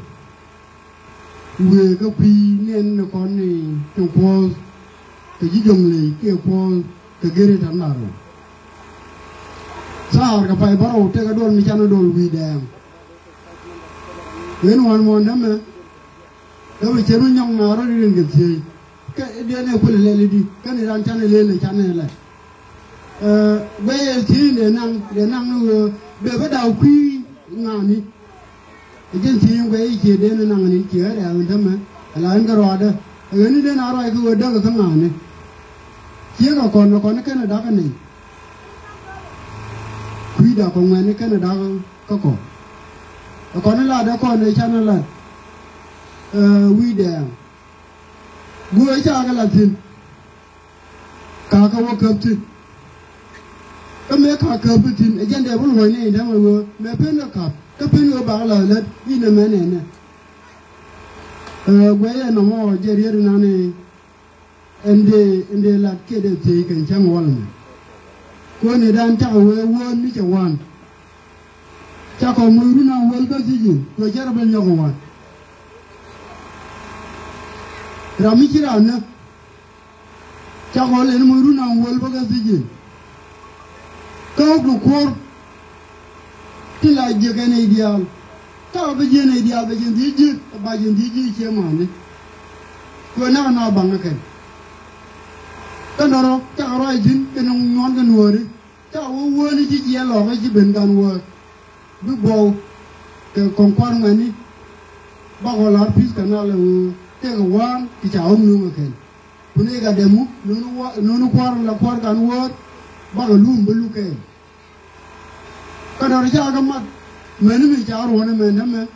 Wëë kä kui̱ nɛn ni kɔn ni tin kuɔth kɛ ji̱ Jɔŋlei kiɛ kuɔth kɛ Greater Narok. Thaar kɛ pay bärɔw tekɛ duɔl mi canɛ duɔl wi̱i̱ dɛɛŋ. Ɣän wan muɔ̱ɔ̱n dämɛ dämɛ cɛ mi nyɔk na rɔ di rin kɛ thiec. Kɛ diɛn ɛ kuël lɛl di kɛn iran canɛ lel canɛ lɛ. Ɛ, guɛy ɛ thiec dee naŋ, dee naŋ ni ɣöö bɛ bä daw kui̱ ŋa̱a̱ni. Ɛ jɛn thiec in guɛy i̱ ciëëdɛ ni naŋ ni ciëë rɛ̈ɛ̈k in tämɛ ala in kɛ ruaadä. Ɛ ɣän ni den a ruac kɛ ɣöö däk kä ŋa̱a̱ni. Ciek ɛ kɔn ɛ kɔn ni kɛn ɛ da̱k ɛ nɛy. Kui̱da kɔ ŋuɛ̈ni kɛn ɛ da̱k kä kɔ. Ɛ kɔn ni latdɛ kɔn ɛ can ɛ lat. Ɛ wi̱i̱dɛ ɛŋ. Guɔ ɛ ca kɛ lat thi̱n. Kakä wä käp thi̱n. Kä mëë ka̱ käp thi̱n ɛ jɛn dee bä luɔ̱c ni in dämɛ ɣöö mëë pen kɛ ka̱p kä pen ɣöö bakɛ la̱th lät in ɛmɛ nɛnɛ. Ɛ guɛcɛ nɔmɔ jɛ riet inan i̱ ɛn dee, ɛn dee lat kiɛ dee thiec kɛn cäŋ wal mɛ. Kuäär ni dan cakɛ wee wuɔ̱ɔ̱n mi cɛ wan. Cakɔ moc run a wäl kä thiec in kuɛ cɛ rɔ ben nyɔk wan. Ram mi ci ran nä. Cakɔ lɛn mɔ run a wäl bä kɛ thiec in. Kä ɣɔk ti kuɔr. Ti la jiäk ɛn i̱ diaal. Cakɔ bi jiɛn i̱ diaal bɛ jiɛn dhiec ji̱ ba jiɛn dhiec ji̱ ciɛ mani. Kuɛ nak na baŋ kɛn. Kä nɔrɔ cakɔ ruac thi̱n kɛnɛ nyuɔ̱n kɛ nuääri. Ca wä wäni ci jiɛɛn lɔkä ci ben gan wäär. Bi buɔw kɛ kɔŋ kua̱r ŋuɛ̈tni. Bakɔ la̱r pi̱th kɛ nal ɛ ɣöö tëëkɛ wa̱a̱ŋ ti ca ɣɔ̱k nööŋ ɛ kɛn. Kun i̱ kɛ dɛmu nööni wa-, nööni kua̱r la kua̱r gan wäär. Bakɔ luum bä luk kɛɛl. Kä dɔ̱r ca kɛ mat mɛni mi ca ruɔ̱n ɛmɛ nɛmɛ.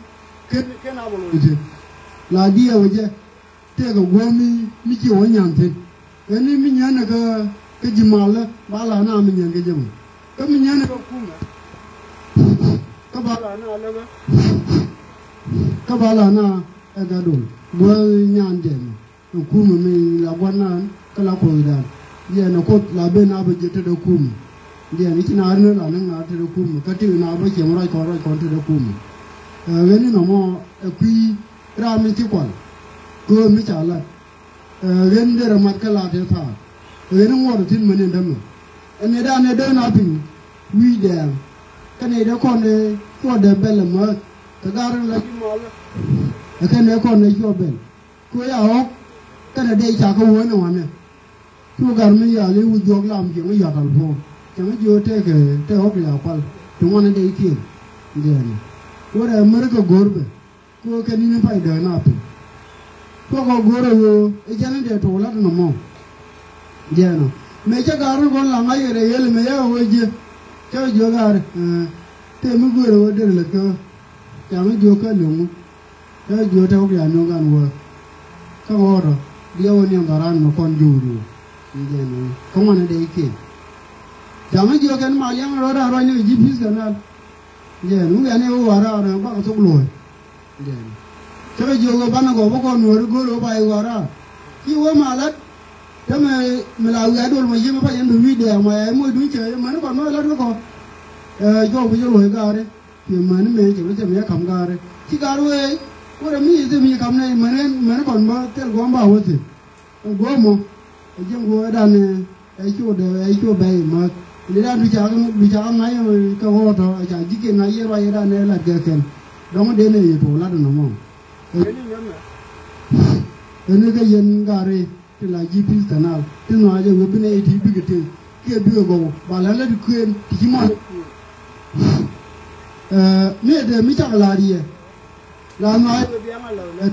Ken, ken a bä loc thi̱n. La diɛɛw ɛ jɛ. Tëëkɛ guɔ̱ɔ̱m mi, mi ci wä nyan thi̱n. Ɣän ni mi nyänɛ kä, kä ji̱ malä ba la na mi nyän kä jɛ mɔ. Kä mi nyänɛ kä kumɛ. Kä ba la na lä kä. Kä ba la na ɛ kä dol. Guɔ̱ɔ̱m nyan jɛ mɔ. Ɛ kumɛ mi la gua̱n naan kä la kuɔth dan. Yɛn ɛ kuoth la ben a bä jɛ tetdä kumɛ. Yɛn i̱ ci naar ni la ni ŋaar tetdä kumɛ. Kä ti na bä ciɛm ruac kɔn ruac kɔn tetdä kumɛ. Ɛ ɣän ni nɔmɔ ɛ kui̱ Ram mi ci kual kɛ ɣöö mi ca lat. Ɛ ɣän derɛ mat kä lat ɛ thaak. Ɛ ɣän ŋuɔt thi̱n mäni dämɛ. Ɛ nɛy dan ɛ dee na piny wi̱i̱ dɛɛŋ. Kä nɛy dee kɔn ɛ cuɔt dee bɛl ɛ määth kɛ gar la ji̱ mal. Ɛ kɛn ɛ kɔn ɛ cuɔt bɛl kɛ ɣöö ya ɣɔ̱k. Kɛn ɛ dee ca kä wä ni wanɛ. Cu gar mi yal i̱ wi̱c juɔk lam cieŋ i̱ yɔ̱t al puɔ̱ɔ̱ŋ cieŋ i̱ jiö tëëkɛ tëë ɣɔ̱k ya kual ti ŋuan i̱ dee kiɛn. Jɛɛn i̱ wä rɛɛ mär kɛ go̱r bɛ. Kɛ ɣöö kɛ ni̱n in pay dääk na piny. Cuɔkɔ go̱o̱rä ɣöö ɛ jɛn in dee tuɔɔk la̱t nɔmɔ. Jɛɛnɔ mëë cä ga̱r ni gɔn laŋ a yɛt ɛ ɣel mëë yɛ ɣöö jiɛ. Cä jiök ga̱r, ɛ, tëë mi göörä ɣöö derɛ lät kä. Ca mi jiök kä liŋ ŋu. Cä jiök tɛ̈ wä kian nöŋ gan wä. Kä ɣɔɔtɔ diɛ wä niɛn dhɔran mɛ kɔn jiök wut wä. Jɛɛnɔ kä ŋuan in dee ikiɛn. Ca mi jiök kɛn ma liɛŋ rɔɔd a ruac ni kɛ ji̱ pi̱th kɛ nal. Jɛɛn wä kɛn i̱ wä wä raar ɛ bakɛ thok luɔ̱ɔ̱c. Cä kɛ jiök ɣöö banɛ gɔw bä kɔn nuɔ̱ɔ̱ri go̱o̱r ɣöö ba i̱ ɣɔ̱ra. Ci wee ma la̱t. Te mɛ mi la wiaa dol mɔ yiëë mɛ pa yɛn bi wi̱i̱ dɛɛk mɔ ɛ moc duŋ cɛ yɛ mäni kɔn mɛ la̱t wä kɔn. Ɛ jɔk bi jɛ luɔ̱c gaari. Ci mäni mɛ cɛ wä cɛ mi yɛ ka̱m gaari. Ci gaari wee. Wä rɛ mi yɛ thim yɛ ka̱m nɛ mäni, mäni kɔn bä thil gua̱a̱m ba wä thi̱n. Ɛ gua̱a̱m mɔ. Ɛ jiɛn gua̱a̱m ɛ danɛ. Ɛ cu dee ɛ cu bɛy mäth. Ni dan du ca, du ca ŋa̱c kɛ ɣɔɔtɔ ɛ ca ji̱ kiɛ ŋa̱c yɛ ruac yɛ dan ɛ lat kɛ kɛn. Dɔ̱ŋ dee nɛ yɛ tuɔɔk lat ɛnɔ mɔ. Ɛ ni kɛ yɛn gari ti la ji̱ pi̱th kɛ nal ti nhɔac ɛ wee bi nɛ yɛ ti bikɛ tëk kiɛ bikɛ gɔw ba la lät kuën ti ci mɔc. Ɛ mi ɛ dee mi cak lar yɛ la nhɔac ɛ wee biaŋ a lɔ lät.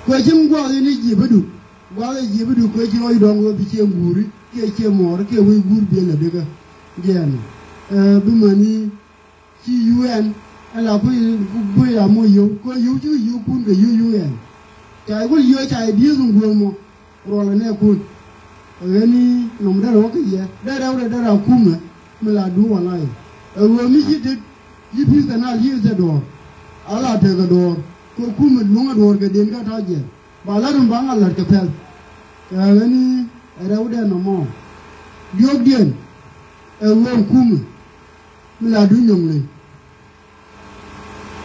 Kuɛ cim gua̱a̱th in i̱ ji̱ bä duk. Gua̱a̱th ɛ ji̱ bi duk kɛ ci lɔc dɔ̱ŋ wee bi ciɛ guuri kiɛ ciɛ muɔɔr kiɛ wec guur biɛl ɛ dee kä. Jɛɛn ɛ bi mäni ci U N ɛ la kui̱ kui̱ a moc yio̱w kɛ yio̱w ci yio̱w kun kɛ yio̱w U N. Ca i̱ kul yio̱w ca i̱ dieth in guur mɔ ruɔl ɛ nɛ kun. Ɛ ɣän i̱ nɔm derɛ wä kä yɛ derɛ wä derɛ a kumɛ mi la duup a la yɛ. Ɛ ɣöö mi ci tet yi pi̱th kɛ nal yi thɛ duɔ̱ɔ̱r. A la tekɛ duɔ̱ɔ̱r kɛ kumɛ luŋä duɔ̱ɔ̱r kɛ den kä ta̱a̱ jiɛn. Ba la̱t mi ba ŋa̱ la̱t kɛ pɛl. Ɛ ɣän i̱ ɛ rɛwdɛ nɔmɔ. Diɔ̱ɔ̱kdiɛn ɛ ɣöö kumɛ mi la duny nyo̱ŋ ley.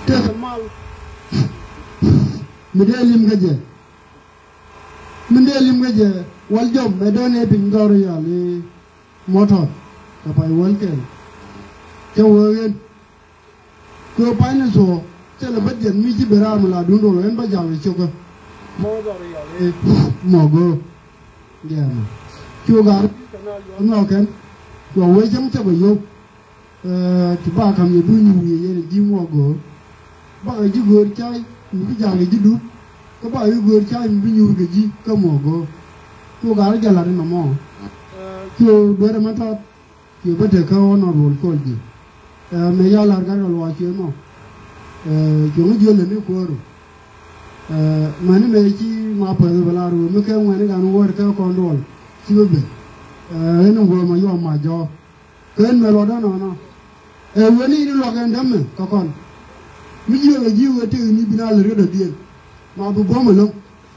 Tekɛ mal mi dee lim kä jɛ. Mi dee lim kä jɛ wal jɔm ɛ dɔ̱ɔ̱n ɛ piny dhɔr yal i̱ mɔtɔr kɛ pay wäl kɛl. Cɛ wee ɣän. Kɛ pany ni thuɔ̱ɔ̱k thilɛ bä jiɛn mi ci ben raar mi la duundɛ wä ɛn bä ja̱l kɛ cio̱kä. Mɔ dhɔr yɔl i̱ mɔ go̱o̱k. Jɛɛn cu gaar kɛ nal yɔl nhɔk kɛn. Cuɔ wee cäŋ cä bä yio̱w. Ɛ ti ba ka̱m yɛ duun nyuur yɛ yɛn ji̱ mɔ go̱o̱k. Bakɛ ji̱ göör cay mi bi ja̱l kɛ ji̱ dup. Kä bakɛ ji̱ göör cay mi bi nyuur kɛ ji̱ kä mɔ go̱o̱k. Cu gaar jɛ la̱t inɔ mɔ. Ɛ cu dueerɛ mɛ tɔt. Cuɛ bä tek kä ɣɔn nɔt wol kol ji̱. Ɛ mëë ya la̱r gat kɛ luaak cuɛ mɔ. Ɛ cuɛ ŋä jiöl lät ni kuäär ru. Ɛ mäni mëë ci ma päth bɛ la̱r wee mi kɛ ŋuɛni gan wäär kɛ kɔn duɔl. Ci bä ben. Ɛ ɣän in wee ma yuɔm ma jɔɔk. Kɛ ɣän mëë luɔtdä nɔnɔ. Ɛ weni in luɔk ɛn dämɛ kɛ kɔn. Mi jiöl ɛ ji̱ wee tëk ni bi na lät kä dɔ̱diɛn. Ma bi buɔ̱m ɛlɔ̱ŋ.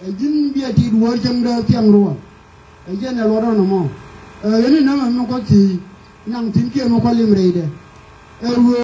Ɛ ji̱n biɛ tit wäär cäŋdä thiaŋ ruɔ̱n. Ɛ jɛn ɛ luɔt ɔn ɛmɔ. Ɛ ɣän inämɛ mi kuath thiec naŋ thi̱n kiɛ mi kuath lim rɛydɛ. Ɛ wee